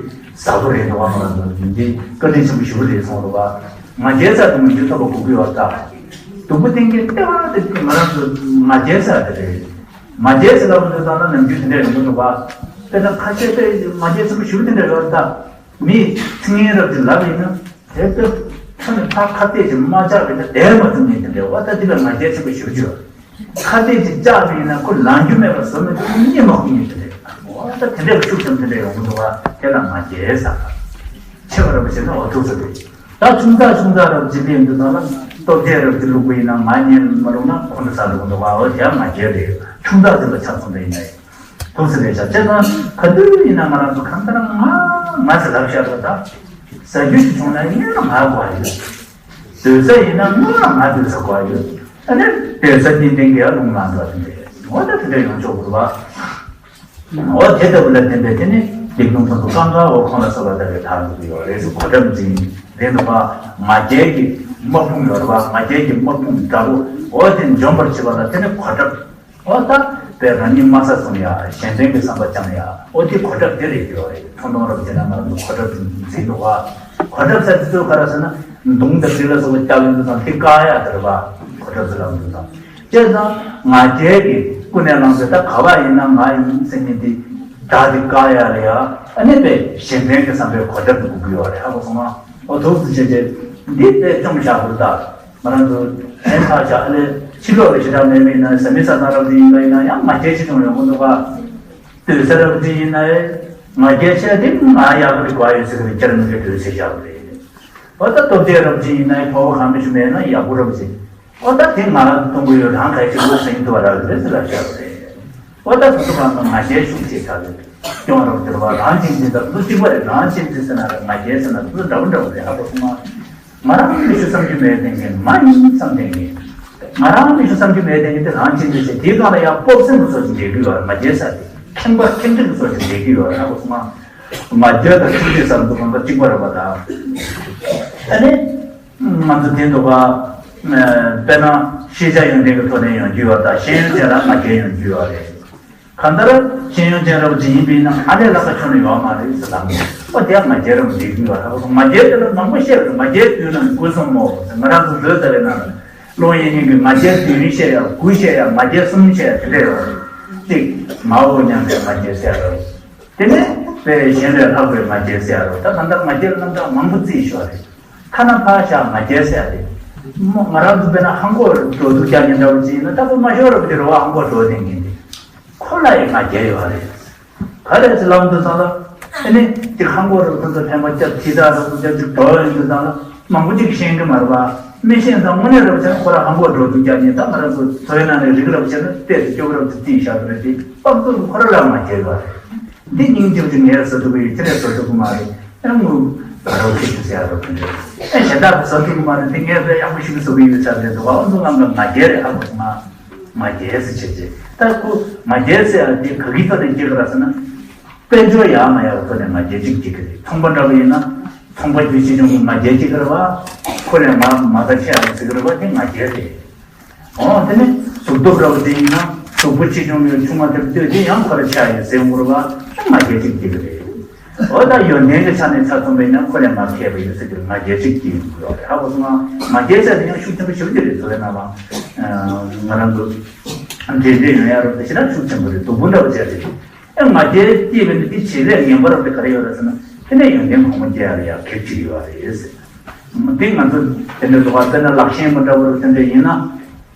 ཟབ་པོ་རེད་འདུག་བ། ང་རང་ཚོ་འདི་བཀའ་དྲིན་ཆེན་པོ་ཞེ་པོ་རེད་སོང་རེད་བ། ང་རྒྱལ་ཟེར་དུ་མི་འགྱུར་ཐུབ་པ་དགོས་ཀྱི་ཡོད་ད། སྡུག་པོ་བསྟན་གྱི་ལྟེ་བ་དེ་ང་རང་ཚོ་ང་རྒྱལ་ཟེར་དེ་རེད། ང་རྒྱལ་ཟེར་ལབ་པ་འདི་ཙམ་ན་ནམ་རྒྱུན་དེ་འདྲ་ཡོང་གི་འདུག་བ། དཔེར་ན་ཁ་ཤས་དཔེ་ང་རྒྱལ་ཆེན་པོ་ཞེ་པོ་དེ་འདྲ་ཡོད་ད། མི་ཚིག་ངན་རབ་ཅིག་ལབ་ཡིན་ན་དེ་ལྟར་ཁ་ནས་ཕར་ཁ་གཏད་ཅིག་མ་བཅག་པ་ཡིན་ན་བསྡད་མ་ཐུབ་མཁན་དེ་འདྲ་བ། ད་དེ་ལ་ང་རྒྱལ་ཆེན་པོ་ཞེ་པོ་ཅིག་ཡོད། ཁ་གཏད་ཅིག་བཅག་པ་ཡིན་ན་ཁོ་ལངས་རྒྱུ་མེད་པར་བཟོ་མི་ཐུབ་ན་གཉིད་མ་ཁུག་མཁན་དེ་འདྲ་ཡོད། འོ་ད་དེ་འདྲ་བ་ཤུགས་ཙམ་དེ་འདྲ་ཡོང་གི་འདུག་བ། དེ་ལ་ང་རྒྱལ་ཟེར། ཆེ་བ་རབ་བྱས་ན་འོ་ཐུག་ས་རེད། ད་ཆུང་ཙག་ཆུང་ཙག་རབ་བྱེད་པའི་འདུག་ཙང་ལ་སྟོབས་རྒྱལ་རབ་ཀྱི་ལུགས་པ་ཡིན་ན་ང་ཉན་མ་རུང་ན་ཁོ་འདྲ་ས་འདུག་འདུག་བ། འོ་དེ་ང་རྒྱལ་རེད། ཆུང་ཙག་ཅིག་ལ་ཆགས་སོང་འདྲ་ཡིན་ན་ཐུག་ས་རེད་ཤག་བྱས་ཙང་ག་དུས་ཡིན་ན་ང་རང་ཚོ་གང་ལྟར་ང་ང་ཟེར་ལབ་བཞག་པ་ད། ཟ་རྒྱུ་ཞིག་བྱུང་ན་སྔོན་ལ་ང་དགོས་ཡོད། སྡོད་ས་ཡིན་ན་སྔོན་ལ་ང་སྡོད་ས་དགོས་ཡོད། ཨ་ནི་སྡོད་ས་གཏན་གཏན་གྱི་ཡར་ལུང་ལ་འགྲོ་ཟིན་པས། འོ་ད་དེ་འདྲ་ཡོང་ཆོག་གི་རེད་བ། འོ་དེ་ལྟ་བུ་ལ་བརྟེན་པའི་དེ་ནི་སྡིག་ལྟུང་ཕུན་སུམ་ཚོགས་པ་འོ་ཁོང་ལ་སོགས་པ་ལྟ་བུའི་མཐར་ཐུག་གི་ཡོད་རེད་ཟེར། གོ་ཁྲབ་འཛིན་རེད་འདུག་པ། ང་རྒྱལ་གྱི་དམག་དཔུང་ཡོད་རེད་པ། ང་རྒྱལ་གྱི་དམག་དཔུང་དྲག་པོ་འོ་དེ་འཇོམས་པར་བྱེད་པ་ལ་དེ་ནི་གོ་ཁྲབ། འོ་ད་དཔེ་རང་ཉིད་དམའ་ས་བཟུང་ཡ། གཞན་ཕན་གྱི་བསམ་པ་བཅངས་ཡ། འོ་དེ་གོ་ཁྲབ་དེ་རེད་ཡོད་རེད། ཐུང་ཐུང་རབ་བྱས་ན་ང་རང་ཚོ་གོ་ཁྲབ་འཛིན་འདུག་པ། གོ་ཁྲབ་ཟེར་དུས་ཚོད་ག་རེ་ཟེར་ན་མདུང་དང་གྲི་ལ་སོགས་པ་རྐྱབ་ཡོང་དུས་ཙང་དེ་བཀག་ཡ་དེ་རེད་པ། གོ་ཁྲབ་ཟེར་ལབ་དུས་ཙང་། བྱས་ཙང་ང་རྒྱལ་གྱི་ཀུན་ནས་བསླངས་པའི་ད་ག་བ་ཡིན་ན་ང་ཡིན་ཟེར་མཁན་དེ་བདག་དེ་བཀག་ཡ་རེད་ཡ། ཨ་ནི་དཔེ་གཞན་ཕན་གྱི་བསམ་པའི་གོ་ཁྲབ་དེ་དགོས་ཀྱི་ཡོད་རེད། ཧ་གོ་སོང་ང་། འོ་ཐུགས་སུ་ཆེ་ཆེ་འདི་དཔེ་བཅོམ་བཞག་དགོས་ད། ང་རང་ཚོ་གཞན་ཆགས་ཆགས་ཨ་ལས་ཕྱི་ལོགས་ལ་ཞེ་དྲག་མེད་མིན་ན་བཟའ་མི་ཟ་སྟངས་རབ་ཅིག་ཡིན་པ་ཡིན་ན་ཡང་ང་རྒྱལ་ཆེ་ཆུང་ཡོང་གི་འདུག་ག་སྡོད་ས་རབ་ཅིག་ཡིན་ན་ཡང་ང་རྒྱལ་ཆེ་དེ་ང་ཡག་པོ་རེད་དགོས་ཡོད་ཟེར་གི་རེད། བསྐྱར་མི་དགོས་སྡོད་ཆེ་བཞག་པ་རེད། འོ་ད་སྟོབས་རྒྱལ་རབ་ཅིག་ཡིན་ན་ཡང་ཕོ་བ་གང་མི་ཞུ་མེད་ན་ཡག་པོ་རབ་ཅིག་འོ་ད་དེ་ང་གཏོང་གི་ཡོད། རང་ག་ཡེ་ཅིག་ལོ་ཟིན་ཐུབ་པ་རག་ཡོད་རེད་ཟེར་ལབ་བཞག་པ་རེད། འོ་ད་སོ་སོ་གང་གི་ང་རྒྱལ་ཤུགས་ཆེ་ཆགས་ཡོད། སྐྱོན་རབ་སྟེར་བ་རང་བྱིན་ཅིག་དང་སུ་གཅིག་པ་རེད། རང་བྱིན་ཅིག་ཟེར་ན་རེད། ང་རྒྱལ་ཟེར་ན་སུ་འདྲ་བོ་འདྲ་བོ་རེད། ཧ་གོ་སོང་ང་། ང་རང་མི་ཞུ་བསམ་རྒྱུ་མེད་དེ་ངས་མ་ཡིན་བསམ་དེ་ངས། ང་རང་མི་ཞུ་བསམ་རྒྱུ་མེད་དེ་ངས་དེ་རང་བྱིན་ཅིག་ཟེར་དེའི་སྒང་ལ་ཡང་སྤོབས་སེམས་ཀྱི་བཟོ་ཅིག་འདྲེས་ཀྱི་ཡོད་རེད། ང་རྒྱལ་ཟེར་དེ་ཁེངས་པ་ཁེངས་དྲེགས་ཀྱི་བཟོ་ཅིག་འདྲེས་ཀྱི་ཡོད་རེད། ཧ་གོ་སོང་ང་། ང་རྒྱལ་དང་ཁེངས་དྲེགས་ཟེར་དུས་གང་ལྟར་གཅིག་པ་རེད་པ་ད། ཨ་ནི། ང་ཚོ་དེ་འདུག་ག་དཔེར་ན་ཤེས་བྱ་ཡོན་ཏན་གྱི་ཐོག་ནས་ཡོང་རྒྱུ་ཡོད་ད། ཤེས་ཡོན་ཅན་ལ་ང་རྒྱལ་ཡོང་རྒྱུ་ཡོད་རེད། གང་ལྟར་ཤེས་ཡོན་ཅན་རབ་ཅིག་ཡིན་པས་ན་ང་ལས་ལྷག་པ་ཁྱོན་ནས་ཡོད་མ་རེད་ཟེར་ལབ་ནས། ཨོ་དེ་ང་རྒྱལ་རབ་འདི་དགོས་པ་རེད། ང་རྒྱལ་དེ་ལ་མང་པོ་བཤད་རེད། ང་རྒྱལ་དུས་ན་དགོས་སོང་མོ། ང་རང་ཚོ་ལོས་ལྟ་བའི་ནང་ལ་ཀློང་ཡངས་སྙིང་གི་ང་རྒྱལ་བདུན་བཤད་ཡ། དགུ་བཤད་ཡ། ང་རྒྱལ་གསུམ་བཤད་ཡ་དེ་འདྲ་ཡོད་རེད། གཅིག་མ་འོངས་མཉམ་པའི་ང་རྒྱལ་ཟེར་ཡ་རེད། དེ་ནས་དཔེ་གཞན་ལས་ལྷག་པའི་ང་རྒྱལ་ཟེར་ཡ་རེད། ད་ད་ལྟ་ང་རྒྱལ་རྣམ་དག་མང་པོ་བརྩིས་ཤོག་རེད། ཐ་ན་ཕར་བཞག་ང་རྒྱལ་ཟེར་ཡ་དེ། མོ་ང་རང་ཚོ་དཔེར་ན་ཧང་གོ་འགྲོ་འདུག་རྒྱག་མཁན་འདྲ་བོ་ཅིག་ཡིན་ན། ད་ཁོ་མ་ཤོར་རབས་དེ་རེད་བ། ཧང་གོ་འགྲོ་བསྡད་མཁན་དེ། ཁོ་ལ་ཡི་ང་རྒྱལ་ཡོད་རེད། ག་རེ་ཟེར་ལབ་འདུག་ཙང་ལ། ཨ་ནི་ཅིག་ཧང་གོ་རབས་ཁོ་ཚོ་ཕན་པ་སྐྱབས་ཁྲི་དར་རབས་ཁོ་ཚོ་ཅིག་འགྲོ་ཡོང་འདུག་ཙང་ལ། མང་པོ་ཅིག་ཤེས་ཀྱི་མ་རེད་བ། མི་ཤེས་ཙང་དངོས་གནས་རབས་བྱས་ན་ཁོ་རང་ཧང་གོ་འགྲོ་འདུག་རྒྱག་མཁན། ད་ང་རང་ཚོ་འཚོ་བའི་ནང་ནས་རིག་རབས་བྱས་ན་ལྟས་སུ་སྐྱོ་གི་རབས་ཚོ་རྩིས་བཞག་གི་རེད་དེ། དཔག་ཏུ་ཁོ་རང་ལ་ང་རྒྱལ་ཡོད་རེད། འདི་སྙིང་རྗེ་ཅིག་ངས་བཟོ་ཐུབ་ཀྱི་ཡོད། ཁྱེད་རས་བཟོ་ཐུབ་ཀྱི་མ་རེད། ཨེ་ངུ་ད་རོགས་ཁྱེད་ཚོ་ཟེར་ཡ་རོགས་ཕན་ཚུན། ཨེ་གཞན་དག་གིས་བཟོ་ཐུབ་ཀྱི་མ་རེད། འདི་ངས་དཔེ་ཡག་པོ་ཞིག་བཟོ་གི་ཡོད་ཆགས་རེད་འདུག་ག། ཨ་ནི་ང་ང་རྒྱལ་རེད། ཧ་གོ་སོང་ང་། ང་རྒྱལ་ཟེར་བྱས་རྗེས་ད་ཁོ་ང་རྒྱལ་ཟེར་ཡ་འདི་ག་གི་ཐོག་ནས་སྐྱེ་གི་རེད་ཟེར་ན། དཔལ་འབྱོར་ཡག་མ་ཡག་གི་ཐོག་ནས་ང་རྒྱལ་ཅིག་སྐྱེ་གི་རེད། ཚོང་པ་འདྲ་བོ་ཡིན་ན་ཚོང་པ་རྒྱུ་ཆེ་ཆུང་གི་ང་རྒྱལ་སྐྱེ་གི་རེད་བ། ཁོ་ལས་མ་མ་ད་ཆེ་ཡག་ཟེར་གི་རེད་བ། དེ་ང་རྒྱལ་རེད། འོ་དེ་ནི་གཟུགས་སྟོབས་འདྲ་བོ་དེ་ཡིན་ན་གཟུགས་པོ་ཆེ་ཆུང་ཡོད་ཆུང་མ་དེར་ལྟོས་དེ་ཡང་ཁོ་ར་ཆགས་ཡོད་ཟེར་འུར་བ། ང་རྒྱལ་ཅིག་སྐྱེ་གི་རེད། འོ་ད་ཡོན་ཏན་གྱི་ཆ་ནས་ཚ་ཐུམ་པས་ན་ཁོ་ལས་མ་མཁས་པ་ཡོད་ཟེར་གི་ང་རྒྱལ་ཅིག་སྐྱེ་ཡོང་གི་ཡོད་རེད། ཧ་གོ་སོང་ང་། ང་རྒྱལ་ཟེར་དེ་ཡང་ཤུགས་ཆེན་པོ་ཞེ་པོ་ཅིག་རེད། འཚོ་བའི་ནང་ལ་ང་རང་ཚོ་འབྲེལ་འདྲིས་ཡོང་ཡ་རོགས་དེ་ཞེ་དྲག་ཤུགས་ཆེན་པོ་རེད། སྡུག་པོ་འདྲ་བོ་ཅིག་རེད། ཨེ་ང་རྒྱལ་སྐྱེས་པ་ནི་དེ་བྱེད་ལས་ངན་པ་རབ་དེ་ག་རེ་ཡོད་རེད་ཟེར་ན། དེ་ནས་ཡོན་ཏན་གོང་མ་སྐྱེ་ཡ་ལ་ཡ་གེགས་ཅིག་ཡོད་རེད་ཟེར། དེ་ང་ཚོ་དེ་འདྲ་འདུག་ག། དཔེར་ན་ལག་ཤེས་མ་འདྲ་བོ་རུ་དེ་འདྲ་ཡིན་ན།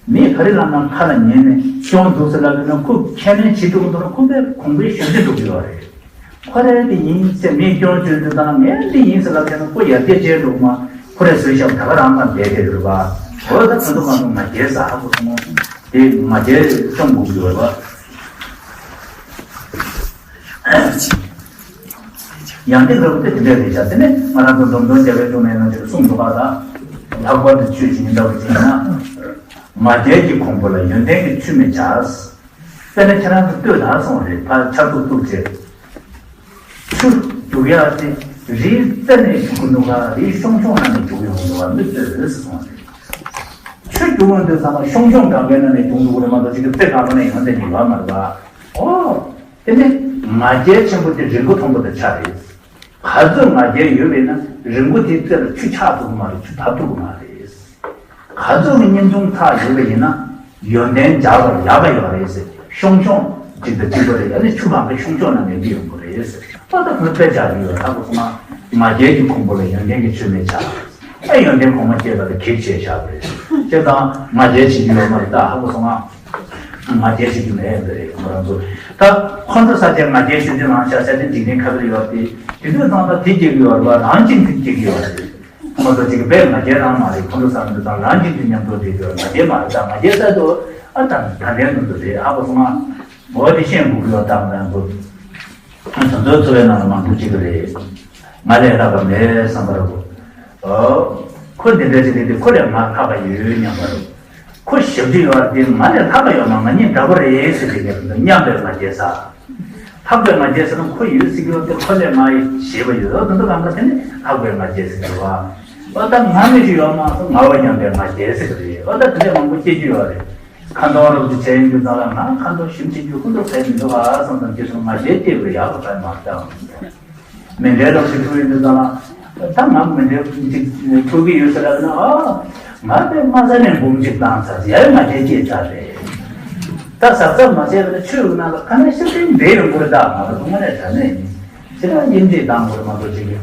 མི་ག་རེ་ལབ་ན་ཁ་ལ་ཉན་ནས་སྐྱོན་འདུག་ཟེར་ལབ་ཡོད་ན། ཁོ་ཁས་ལེན་བྱེད་འགྲོ་གི་འདུག་ན་ཁོ་པས་གོང་འཕེལ་ཞོན་ཏེ་འགྲོ་གི་ཡོད་རེད། ཁོ་རེ་དེ་ཡིན་ཟེར་མིས་སྐྱོན་བརྗོད་དུས་ཙང་ངས་འདི་ཡིན་ཟེར་ལབ་ཡོད་ན་ཁོ་ཡར་རྒྱས་བྱས་འགྲོ་གི་མ། ཁོ་རེ་བཟོས་ཤག་ད་ག་རང་ལ་བསྡད་དེ་རེད་པ། འོ་ད་ད་དུང་ང་ཚོ་ང་རྒྱལ་ཟ་ཧ་གོ་སོང་། དེ་ང་རྒྱལ་སྐྱོང་དགོས་ཀྱི་ཡོད་རེད་པ། ཡང་ཏིག་རབ་ཏུ་དེ་འདྲ་རེད་བཞག། དེ་ནས་ང་རང་ཚོ་འཛོམས་སྟོན་རྒྱལ་བའི་གདུང་ནས་ཡང་ཅིག་གསུངས་འདུག་ག། ད་ལྷག་པར་དུ་ཆོས་ཀྱི་ཉིན་འདྲ་བོ་ཅིག་ཡིན་ན། ང་རྒྱལ་གྱི་གོང་བུ་ལ་ཡོན་ཏན་གྱི་ཆུ་མི་བྱ། དཔེར་ན་ཁྱེད་རང་ཚོ་ལྟོས་དང་སོང་རེད། ཕར་ཆར་གདུགས་གཏུབས་བྱས། ཆུ་རྒྱུག་ཡག་དེ་རིའི་རྩེ་ནས་རྒྱུག་གི་འདུག་ག། རིའི་གཤོང་གཤོང་ནང་ནས་རྒྱུག་ཡོང་གི་འདུག་ག། མི་ལྟོས་སོང་རེད། ཆུ་རྒྱུག་ཡོང་དུས་ཙམ་ལ་གཤོང་གཤོང་གང་གའི་ནང་ནས་རྒྱུག་འདུག་གི་རེད་མ་གཏོགས་ཅིག་གི་རྩེ་གང་ག་ནས་ཡོང་བསྡད་ཀྱི་ཡོད་མ་རེད་པ། ཨོ། དེ་ནི་ང་རྒྱལ་ཆེན་པོ་དེ་རི་མགོ་མཐོན་པོ་དང་ཆ་རེད། ག་ཚོད་ང་རྒྱལ་ཡོད་པས་ན་རི་མགོ་དེའི་རྩེ་ལ་ཆུ་ཆགས་ཐུབ་ཀྱི་མ་རེད། ཆུ་བབས་ཐུབ་ཀྱི་མ་རེད། ག་ཚོད་ཀྱི་སྙིང་རྗེ་ཚ་ཡོད་པ་ཡིན་ན་ཡོན་ཏན་སྦྱར་བར་ཡག་ག་ཡོད་རེད་ཟེར། གཤོང་གཤོང་གཅིག་དང་གཅིག་པ་རེད། ཨ་ནི་ཆུ་གང་གི་གཤོང་གཤོང་ནང་ནས་འདི་ཡོང་གི་རེད་ཟེར། ད་ལྟ་ཁོས་དཔེ་སྦྱར་གྱི་ཡོད། ཧ་གོ་སོང་ང་། ང་རྒྱལ་གྱི་གོང་བུ་ལ་ཡོན་ཏན་གྱི་ཆུ་མི་བྱ། ཨེ་ཡོན་ཏན་གོང་མ་སྐྱེས་པ་ལ་གེགས་བྱས་བཞག་པ་རེད། བྱས་ཙང་ང་རྒྱལ་བྱེད་ཀྱི་ཡོད་མ་རེད། ད་ཧ་གོ་སོང་ང་། ང་རྒྱལ་བྱེད་ཀྱི་མེད་པ་རེད། ང་རང་ཚོ་ད་ཁོང་ཚོ་ས་ཆའི་ང་རྒྱལ་ཞུ་དུས་རང་ཤ་ས་དེ་འཇིག་རྟེན་ཁ་བར་ཡོད་དེ། དེ་དུས་ཙང་ད་དེ་སྐྱེ་གི་ཡོད་རེད་པ། རང་གཅིག་དེ་སྐྱེ་གི་ཡོད་རེད། ཁོང་ཚོ་གཅིག་པས་ང་རྒྱལ་རང་མ་རེད། ཁོང་ཚོ་བསམ་དུས་ཙང་རང་གཅིག་དེ་མཉམ་དུ་བསྡད་དུས་ང་རྒྱལ་མ་རེད། ད་ང་རྒྱལ་ས་དུ་ཨ་ད་ད་ལན་དུ་དུ་རེད། ཧ་གོ་སོང་ང་། འོ་དེ་ཤེས་དགོས་ཀྱི་ཡོད། ད་ང་རང་ཚོ་དེ་ཚོའི་འཚོ་བའི་ནང་ལ་མང་པོ་སྐྱེ་གི་རེད། ང་ལས་ལྷག་པ་མེད་བསམ་པ་རེད་གོ། ཨོ། ཁོ་འདི་འདྲ་ཞིག་རེད་དེ་ཁོ་ལས་ང་ལྷག་པ་ཡོད་སྙམ་པ་རེད། ཁོ་ཞབས་ཕྱི་ཡོད་རེད་དེ་ང་ལས་ལྷག་པ་ཡོད་མ། ང་གཉིས་འདྲ་པོ་རེད་ཟེར་དེ་ངས་མཉམ་པའི་ང་རྒྱལ་ས། ལྷག་པའི་ང་རྒྱལ་ཟེར་ན་ཁོ་ཡོད་ཟེར་གྱི་ཡོད་དེ་ཁོ་ལས་ང་ཞེད་པ་ཡོད། ཨོ་དེ་ཚོ་གང་ག་དེ་ནི་ལྷག་པའི་ང་རྒྱལ་ཟེར་གྱི་རེད་བ། ཨོ་ད་ང་མི་ཞིག་ཡོད་མ་སོང་ང་བ་མཉམ་པའི་ང་རྒྱལ་ཟེར་གྱི་རེད། ཨོ་ད་དེ་འདྲས་མང་པོ་སྐྱེ་རྒྱུ་ཡོད་རེད། ཁ་འདོན་རོགས་ཀྱི་བྱས་ཡིན་དུས་ཙང་ལ་ང་ཁ་འདོན་ཞིམ་བྱེད་རྒྱུ་ཁོ་ཚོ་ཕན་མི་འདུག་ཨ་བསམ་བསམ་སྐྱེ་སོང་། ང་རྒྱལ་སྐྱེས་པར་ཡག་པོ་ཕན་མ་བཏང་། མེ་འདྲའི་རོགས་ཀྱི་ཐུག་ཡིན་དུས་ཙང་ལ་ད་ང་མེ་འདྲའི་ཅིག་ཐུག་གི་ཡོད་ཟེར་ལབ་ན། ཨ་ང་དཔེ་མ་ཟ་ནས་འབུམ་གཅིག་བཏང་ཚར་ཡ། ང་རྒྱལ་སྐྱེས་ཚར་རེད། ད་ཟབ་ཟབ་མ་བྱས་པ་ན་ཆོས་ཀྱི་ནང་ལ་ཁ་ན་ཤ་སྟེང་འདྲེ་ཡོང་གི་རེད། ད་ང་ལ་དུང་ང་ནས་དྲ་ནས་ཡིན། ཁྱེད་རང་དབྱེ་འབྱེད་བཏང་དགོས་མ་གཏོགས་ཅིག་གི།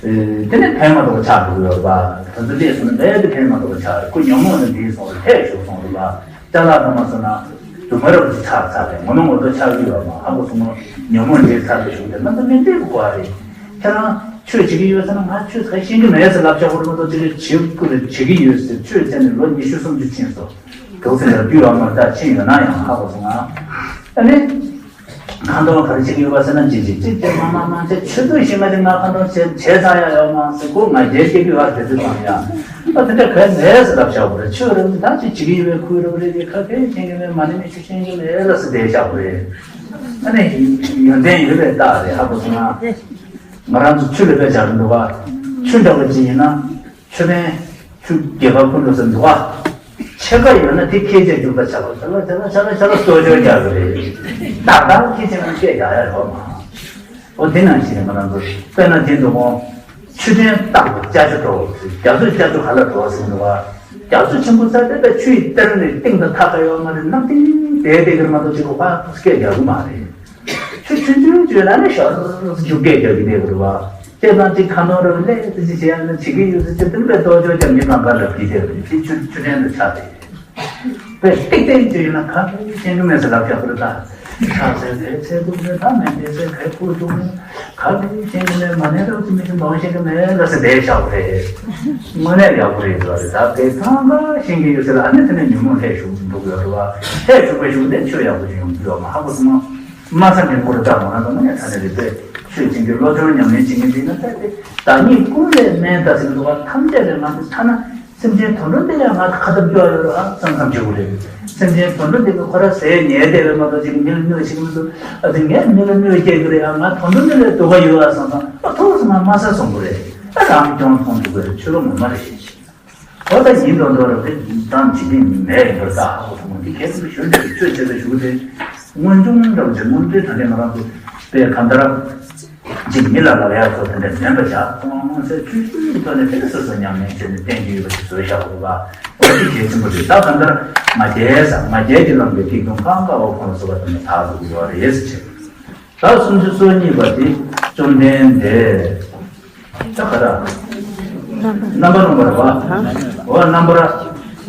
ཨེ། དེ་ནས་ཕན་མ་ཐོགས་ཆགས་འགྲོ་གི་ཡོད་རེད་པ། ད་ཚོད་ལས་སོང་ན་ལས་དེ་ཕན་མ་ཐོགས་ཆགས་རེད། ཁོ་ཉོན་མོངས་ནས་འདི་སོང་རེད། ཐད་ཞུགས་སོང་རེད་པ། ཅ་ལག་ཚང་མ་སོང་ན་སྡུག་བསྔལ་རབ་ཅིག་ཆགས་ཚར་རེད། ངོ་མ་ངོ་ཐོག་ཆགས་ཀྱི་ཡོད་མ། ཧ་གོ་སོང་ངོ་། ཉོན་མོངས་འདི་ཚར་དུ་ཞུགས་ཏེ་ང་ཚོ་མི་འདྲེས་དགོས་རེད། ཁྱེད་རང་ཆོས་བྱེད་ཀྱི་ཡོད་ཟེར་ན་ང་ཆོས་ཚང་ཤེས་ཀྱི་མེད་ཟེར་ལབ་ཆོག་གི་རེད་མ་གཏོགས་ཅིག་བྱེད་དགོས་རེད། བྱེད་ཀྱི་ཡོད་ཟེར། ཆོས་བྱས་ནས་ལོ་ཉི་ཤུ་སུམ་ཅུ་ཕྱིན་སོང་། དུག་སེལ་ལ་རྒྱུས་ཡོད་མ་རེད། ད་ཕྱིན་ཡོད་ན་ཡང་ཧ་གོ་སོང་ང་། ཨ་ནི། ཁ་འདོན་ག་རེ་བྱེད་ཀྱི་ཡོད་པ་ཟེར་ན། ཅི་ཅི་ཅི་ཅི་མ་མ་མ་ཅི་ཆུ་ཚོད་བཞི་ལྔ་ཅིག་ང་ཁ་འདོན་བྱས་བྱས་ཚར་ཡ་ཡོད་མ་ཟེར། ཁོ་ང་རྒྱལ་སྐྱེ་གི་ཡོད་རེད། དེ་ཚོ་དང་ཡ་ཨ་དེ་འདྲ་ག་མེད་ཟེར་ལབ་བྱ་དགོས་རེད། ཆོས་རབ་ནི་ད་ཅི་བྱེད་ཀྱི་ཡོད་པའི་ཁུལ་རབ་རེད་དེ་ཁ་ཁའི་མཁྱེན་གྱི་མེད། མ་ཎི་མི་ཆུ་ཤེས་ཀྱི་མེད་ལ་ཟེར་བསྡད་བྱ་དགོས་རེད། ཨ་ནི་ཡོན་ཏན་ཡོད་པའི་རྟགས་རེད། ཧ་གོ་སོང་ང་། ང་རང་ཚོ་ཆུ་ལ་དཔེ་སྦྱར་གི་འདུག་ག། ཆུ་འདྲ་བ་ཅིག་ཡིན་ན། ཆུ་ཕན། ཆུ་རྒྱས་པ་ཀུན་ཏུ་ཟེར་འདུག་ག། ཕྱེད་ཀ་ཡོད་ན་དེ་ཁྱེད་ཅག་རྒྱུག་པ་ཆ་ལ་ཆ་ལ་ཆ་ལ་ཆ་ལ་གསོ་སྦྱོར་རྒྱག་གི་རེད། ད་ ཏག་ཏག་ཁྱེད་ཚོས་ཀྱང་བཤད་རྒྱག་ཡ་ཡོད་མ། འོ་དེ་ནང་བཞིན་ང་རང་ཚོ་དཔེར་ན་དེ་འདུག་གོ། ཆུ་ཕྲན་རྟག་ཏུ་ལྕགས་ཀྱུ་འགྲོ། རྒྱ་མཚོ་ལྕགས་ཀྱུ་ག་ལ་འགྲོ་ཟེར་འདུག་ག། རྒྱ་མཚོ་ཆེན་པོ་ས་དེ་ལ་ཆུ་ཡི་གཏེར་ནས་གཏིང་དང་མཐའ་ག་ཡོད་མ་རེད། གནམ་གཏིང་དེ་དེ་གར་མ་གཏོགས་ཅིག་གོ་བ་སྐད་རྒྱག་གི་མ་རེད། ཆུ་ཆུང་ཆུང་བརྗོད་ན་ནི་ཞག་རྒྱུག་སྐད་རྒྱག་གི་གནས་དགོས་རེད་བ། བྱས་ཙང་ཅིག་ཁ་ནོར་རེ་བ་ལས་ཙི་ཅིག་བྱེད་ཡ་ན་བྱེད་ཀྱི་ཡོད་ཟེར་ཅིག་དེ་ནི་དཔེ་ལྟོ་ཅོག་རྒྱབ་ཉེ་གང་ག་ལབ་ཀྱི་དེ་རེད། དེ་ཆུ་ཆུ་ཕྲན་དུ་ཆགས་ཏེ། དཔེ་ཏིག་ཏིག་ཅིག་ཡིན་ན་ག་གི་ཤེས་ཀྱི་མེད་ཟེར་ལབ་བཞག་པ་རེད་ད། ཆགས་ཟེར་དེ་ཚེ་འདུག་ཟེར་ད་མེད་དེ་ཟེར་གའི་ཁུར་འདུག་ག་གི་ཤེས་ཀྱི་མེད། མ་ནས་རབ་ཅིག་མི་ཤེས་མང་ཤེས་ཀྱི་མེད་ལ་ཟེར་བསྡད་བཞག་པ་རེད། དངོས་གནས་ཡག་པོ་རེད་ཟེར་བ་རེད་ད། དེ་ཚང་ག་ཤེས་ཀྱི་ཡོད་ཟེར་ལ་ཨ་ནི་དེ་ནས་ཉོན་མོངས་ལྷད་ཞུགས་འདུག་ཡོད་རེད་བ། ལྷད་ཞུགས་པའི་གཞུག་དེ་ཆོས་ཡག་པོ་ཞིག་ཡོང་གི་ཡོད་མ་ཧ་གོ་སོང་ང་། མ་ས་འདྲེན་སྐོར་ལྟ་མ་ན་དང་མ་ནས་ད་ནས་རེད་པས། ཆོས་ཅན་གྱི་བློ་སྦྱོང་ཉམས་ལེན་བྱེད་མཁན་དེ་ན་ད་དེ་བདག་ཉིད་ཀུན་ལས་དམན་ལྟ་ཟེར་འདུག་བ། ཐམས་ཅད་ལས་ང་ཚོ་ཐ་ན་སེམས་ཅན་དུད་འགྲོ་འདི་ལས་ང་ཚོ་ཁ་ཐབས་སྐྱོ་ཡོད་ར་བསམ་བསམ་བྱེད་དགོས་རེད། སེམས་ཅན་དུད་འགྲོ་འདི་གི་ཁོ་ར་ཟས་ཉལ་བསྡད་པའི་མ་གཏོགས་ཅིག་མི་ལ་གནོད་བྱེད་ཀྱི་མི་འདུག་ཨ་ཙི་ངས་མི་ལ་གནོད་སྐྱེལ་གྱི་རེད། ཨ་ང་དུད་འགྲོ་འདི་ལས་སྡུག་པ་ཡོད་ཨ་བསམ་བསམ་ཨ་ཐུགས་སུ་མ་མ་ས་སོང་གི་རེད། ཨ་རང་སྐྱོང་མཐོང་ཐུབ་ཀྱི་རེད། ཆོས་ལུགས་ངོ་མ་རེད་ཤེས་ཤེས། འོ་ད་ཡིན་མདོག་མདོག་རེད་དེ་གཏམ་བྱེད་ཐེངས་མེད་ཡིན་པར་ད་ཧ་གོ་སོང་། འདི་གལ་སྲིད་ཞུ་འདྲ་གི་ཆོས་བྱེད་ལ་ཞུ་དེ་སྔོན་བྱུང་འདྲ་བོ་ཅིག་སྔོན་འདྲའི་ད་ལྟའི་ང་རང་ཚོ་དཔེ་གང་ལྟར་ཅིག་མི་ལ་ལབ་ཡག་ཚོ་དེ་འདྲ་མེད་པ་བྱ། ཁོང་མངོན་གསལ་ཆོས་ཤུགས་ཀྱི་ཐོག་ནས་དེ་འདྲ་སོ་སོ་ཉམས་ལེན་བྱས་ནས་བསྟན་གྱི་ཡོད་པ་ཞིག་བཟོས་བཞག་པ་རེད་པ། འོ་དེ་གལ་ཆེན་པོ་རེད། ད་གང་ལྟར་ང་རྒྱལ་ས་ང་རྒྱལ་གྱི་ལམ་པའི་ཐིག་དུང་ཀང་ཀ་འོ་ཁོང་ལ་སོགས་པ་དེ་འདྲ་ཐག་རིང་པོ་ཡོད་རེད་ཟེར་བྱས། ད་སུམ་ཅུ་སོ་གཉིས་པ་དེ་བཅོམ་ལྡན་འདས། ད་ག་ར། རྣམ་པར་རུངས་པ་རེད་བ། འོ་རྣམ་པར།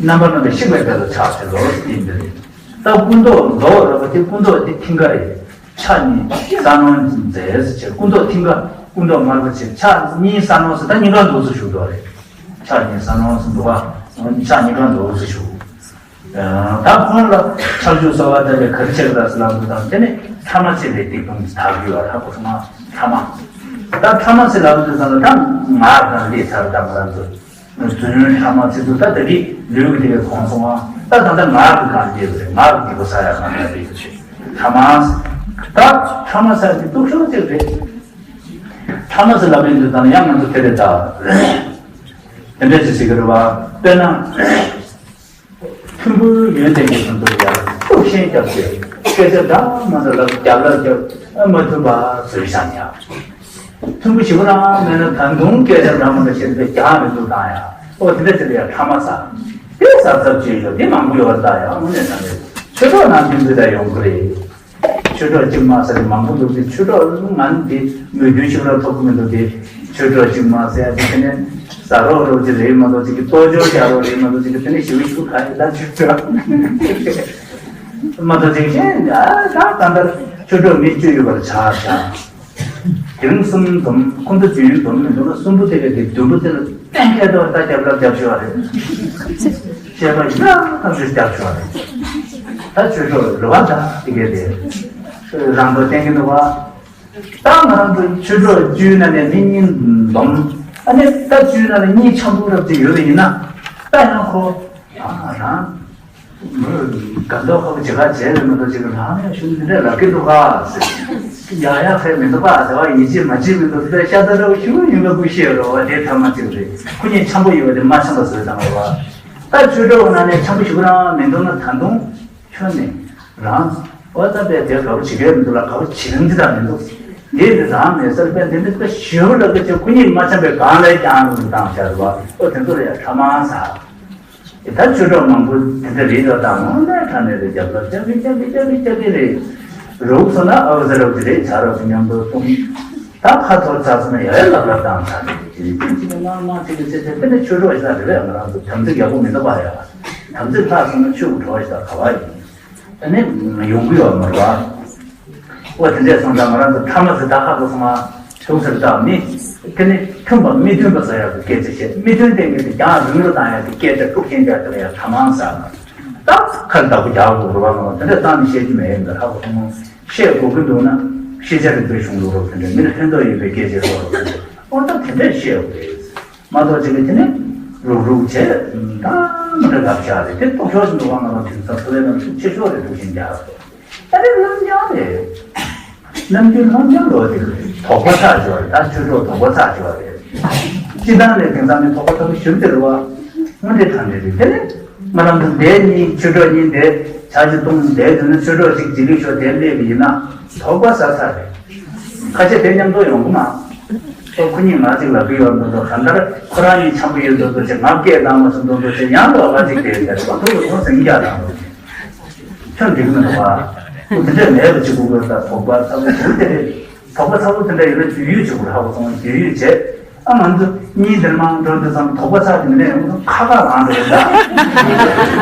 རྣམ་པར་རྣམ་པའི་ཤིང་བའི་དཔེ་ལ་ཆགས་ཟེར་ལོ་ཡིན་པས། ད་སྐུ་མདོག་མདོག་རེད་བ། དེ་སྐུ་མདོག་དེ་མཐིང་ག་རེད། ཕྱག་གཉིས་ས་ནོར་མཛེས་ཟེར་བྱས། སྐུ་མདོག་མཐིང་ག་སྐུ་མདོག་དམར་པོ་བྱས། ཕྱག་གཉིས་ས་ནོར་ཟེར་ད་གཉིས་ཀ་འདུག་སེ་བཞུགས་འདུག་རེད། ཕྱག་གཉིས་ས་ནོར་ཟེར་འདུག་བ། ཕྱག་གཉིས་ཀ་འདུག་སེ་བཞུགས། ད་ཁོང་ལ་ཁྱབ་འཇུག་གསོལ་བ་བཏབ་པའི་གར་ཆེ་ར་སི་ལ་འདུག་དང་དེ་ནས་ཐ་མ་ཚེ་འདས་སྡིག་སྤོང་གི་དག་ཡོད་ལ་ཧ་གོ་སོང་ང་། ཐ་མ། ད་ཐ་མ་ཚེ་ལ་འདུག་དང་ད་ངག་དང་ལས་ཚར་དང་ང་རང་ཚོ་རྫུན་ཐ་མ་ཚེ་ཚོ་ད་ད་གི་ལུས་ཀྱི་དེ་གའི་གོང་སོང་ང་། ད་ད་ད་ངག་གི་གང་རྒྱས་རེད། ངག་གི་སྡིག་པ་ས་ཡ་གང་ཡ་རེད་ཅེས་ཐ་མ། ད་ཐ་མ་ས་གི་སྡུག་ཤོས་ཅིག་རེད། ཐ་མ་ཚེ་ལ་འདུག་དང་ཡང་ང་ཚོ་དེ་རེད་ད། དེ་འདྲ་ཅིག་ཟེར་གི་རེད་བ། དཔེར་ན། མཐུན་པོའི་ཡོན་ཏན་གྱི་དོན་དུ་ཡང་དཀྲུག་ཤིང་བརྒྱབ་སྟེ་སྐད་ཆ་འདྲ་མ་འདྲ་ལབ་རྒྱབ་ལ་རྒྱབ་མ་མཐུན་པ་བཟོས་བཞག་ཡ། མཐུན་པོ་ཞེ་པོ་རང་མེད་ན་ད་དུང་སྐད་ཆ་འདྲ་མ་འདྲ་བཤད་དེ་རྒྱག་མི་འདུག་བཏང་ཡ། ཨོ་དེ་འདྲ་ཟེར་ཡ་ཐ་མ་ས། དེ་ཟབ་ཟབ་བྱེད་ཤོག་དེ་མང་པོ་ཡོད་ད་ཡ། དངོས་གནས་ད་རེད། ཆོས་གྲོགས་ནང་བཞིན་དུ་ད་ཡོང་གི་རེད། ཆོས་གྲོགས་གཅིག་མ་ཟེར་མང་པོ་འདུག་སྟེ། ཆོས་གྲོགས་ང་འདི་མོས་མཐུན་ཞིག་ར་ཐོབ་ཀྱི་མི་འདུག་སྟེ། ཆོས་གྲོགས་གཅིག་མ་ཟེར་ཡ་དེ་དེ་ནས་ཟ་རོགས་རོགས་ཀྱི་རེད་མ་གཏོགས་ཅིག་གི་ལྟོ་ཅོག་རྒྱག་རོགས་རེད་མ་གཏོགས་ཅིག་གི་དེ་ནས་ཞི་བ་ཞུ་ག་ཡི་ད་ཆོས་གྲོགས་མ་གཏོགས་ཅིག་གཞན་ད་ད་གང་ལྟར་ཆོས་གྲོགས་མི་བཅུ་ཡོད་པར་བྱ་བྱ། དེ་རིང་གསུམ་འཛོམས། ཁོང་ཚོ་བདུན་འཛོམས་མི་འདུག་ན་གསུམ་པོ་དེ་ག་དེ་བདུན་པོ་དེ་ལ་གཏན་འཁེལ་དོ་ད་རྒྱབ་ལ་རྒྱབ་ཞུ་བ་རེད། བཤད་པ་ཡག་ཐག་ཆོད་རྒྱབ་ཞུ་བ་རེད། ད་ཆོས་གྲོགས་རེ་བ་ད་དེ་གས་དེ་རང་དོ་བསྟན་གྱི་འདུག་བ། ད་ང་རང་ཚོ་ཆོས་གྲོགས་བཅུའི་ནང་ནས་མི་གཉིས་འཛོམས། ཨ་ནི་ད་བཅུའི་ནང་ནས་གཉིས་འཆམ་པོ་རབ་ཅིག་ཡོད་པ་ཡིན་ན་ད་ཡང་ཁོ་ཨ་རང་། མོས་དགའ་མདོག་ཁ་པོ་བྱེད་ཁ་བྱས་པའི་མི་འདུག་ཅིག་རང་ཡང་ཞུ་འདི་འདྲ་ལབ་ཀྱི་འདུག་ག་ཟེར། ཡག་ཡག་ཕེབས་མི་འདུག་ག་ཟེར་བ་ཡིད་ཆེས་མ་བྱེད་མི་འདུག་དེ་ཤ་ཚ་འདྲ་བོ་ཞུ་ཡིན་ལ་ཀུ་ཤེས་རོ་བ་དེ་ཐ་མ་གཅིག་རེད། ཁོ་གཉིས་འཆམ་པོ་ཡོད་པ་དེ་མ་འཆམ་པ་བཟོས་བཏང་བ་བ། ད་ཆོས་གྲོགས་ནང་ནས་འཆམ་པོ་ཞུ་རང་མི་འདུག་ན་ད་དུང་ཁྱོད་ནས་རང་འོ་ད་པས་དེ་དགའ་པོ་བྱེད་ཀྱི་མི་འདུག་ལ་དགའ་པོ་བྱེད་རིན་འདི་དག་མི་འདུག་དེ་ནི་རང་མེད་སར་པས་འདི་འདི་ལྟ་ཞུ་ལབ་ཀྱི་ཆེ་ཁོ་གཉིས་མ་འཆམ་པའི་གང་ལ་ཀྱང་འདུག་བཏང་བྱ་རུ་བ་ཨོ་དེ་ཚོ་ལ་ཡ་ཐ་མ་ཟ། ད་ཆོས་གྲོགས་མང་པོ་དེ་འདྲ་རེད་ཡོད་དམ་ངོ་ནས་དྲང་ནས་རེད། རྒྱབ་ལ་རྒྱབ་ཀྱི་རྒྱབ་ཀྱི་རྒྱབ་ཀྱི་རྒྱབ་ཀྱི་རེད། རུག་སོང་ན་ཨ་བ་ཟེར་རོགས་ཀྱི་རེད་བྱ་རོགས་ཀྱི་མཉམ་དུ་གསུང་། ད་ཁ་ཐོར་ཚར་སོང་ན་ཡ་ཡ་ལབ་ལབ་བཏང་ཚར་རེད། ཅི་རེད་ཅི་རེད་ཅི་རེད་མང་མང་ཅི་རེད་ཟེར་ཚེ་དེ་འདྲ་ཆོས་གྲོགས་ཡིན་ན་རེད་བས། ང་རང་ཚོ་དམ་ཚིག་ཡག་པོ་མི་འདུག་པ་ཡ། དམ་ཚིག་ལྷག་སོང་ན་ཆོས་ཀྱི་གྲོགས་ཡིན་ད་ག་བ་ཡིན། ཨ་ནི་ཡོང་གི་ཡོད་མ་རེད་བ། ཨོ་དེ་འདྲས་སོང་ཙང་ང་རང་ཚོ་ཐ་མ་ཟེར་ད་ཁག་པོ་སོང་ང་། ཐུག་ཟེར་ད་མི། དེ་ནི་མཐུན་པ་མི་མཐུན་པ་ཟེར་ཡག་གི་སྐད་ཆ་བཤད། མི་མཐུན་ལྡན་གྱི་དེ་རྒྱང་རིང་རུ་བཏང་ཡག་གི་སྐད་ཆ་དཀྲུག་ཤིང་རྒྱག་དེ་ལ་ཡང་ཐ་མ་ཟེར་ན། ད་ཁ་བདག་པོ་རྒྱག་དགོས་རེད་བ། ང་དེ་འདྲས་བཏང་ནས་བཤད་རྒྱུ་མེད་ཡིན་པ་ཧ་གོ་སོང་ངོ་། བཤད་དགོས་ཀྱི་འདུག་ན་ཤེས་བྱ་རིག་པའི་གཞུང་ལུགས་རོགས་དེ་འདྲས་མི་ལ་ཕན་ཐོགས་ཡོད་པའི་སྐད་ཆ་རོགས་རོགས་དེ་འདྲས་ཨོ་ད་དེ་འདྲས་བཤད་དགོས་རེད། མ་གཏོགས་ཅིག་གིས་དེ་ནི་རུག་རུག་བྱས་ད་མི་འདྲ་ལབ་བཞག་རེད། དེ་ལྟོགས་ཤོར་ཟིན་འདུག་བ། ང་རང་དེང་སང་འཚོ་བའི་ནང་ཚུད་ཆེ་ཤོས་རེད། འདུག་ཤིང་རྒྱག་རེད། ད་རེས་ལམ་རྒྱག་རེད། ནམ་རྒྱུན་ལམ་རྒྱག་ལོ་དེ་རེད། དོགས་པ་ཚ་ཆེ་བ་རེད། ད་ཆོས་གྲོགས་དོགས་པ་ཚ་ཆེ་བ་རེད། སྤྱི་བཏང་ནས་དེང་སང་ནི་དོགས་པ་ཚ་པོ་ཞིག་དེ་རེད་བ། དངོས་འབྲེལ་དྲང་འབྲེལ་རེད་དེ་རེད། ང་རང་ཚོ་འདས་གཉིས་ཆོས་གྲོགས་གཉིས་འདས་ཇ་ཅིག་བཏུང་འདས་དེ་ནས་ཆོས་གྲོགས་ཅིག་ལྗིད་ལིག་ཤོར་དེ་སླེབས་པ་ཡིན་ན་དོགས་པ་ཟ་ཚར་རེད། ཁ་ཤས་དེ་མཉམ་དུ་ཡོང་གི་མ། ཁོ་ཁོ་གཉིས་ང་ཅིག་ལབ་ཀྱི་ཡོད་མདོག་མདོག་གང་ལྟར་ཁོ་རང་གཉིས་འཆམ་གྱི་ཡོད་མདོག་མདོག་བྱས། ང་སྐད་བཏང་མ་སོང་མདོག་མདོག་བྱས། ཡང་དོགས་པ་ཅིག་དེ་ཟེར་བ་ཐུག་ལ་ཐུག་ཟིང་རྒྱག་དང་། ཁྱོད་འགྲིག་མི་འདུག་བ། ཁོ་དེ་འདྲས་མེད་པ་ཅིག་དགོས་དགོས་ད་དོགས་པ་ཚ་པོ་ཞུ་དེ་རེད། དོགས་པ་ཚ་པོ་དེ་འདྲ་ཡོད་ན་རྒྱུས་ཡོད་ཅིག་དགོས་ཧ་གོ་སོང་། རྒྱུས་ཡོད་བྱས། ཨ་ང་ཚོ་གཉིས་འདིར་མང་འགྲོ་འདི་ཙམ་དོགས་པ་ཚ་དེ་འདྲ་ཡོང་ཚོ་ཁ་ཁ་ལངས་འགྲོ་ད།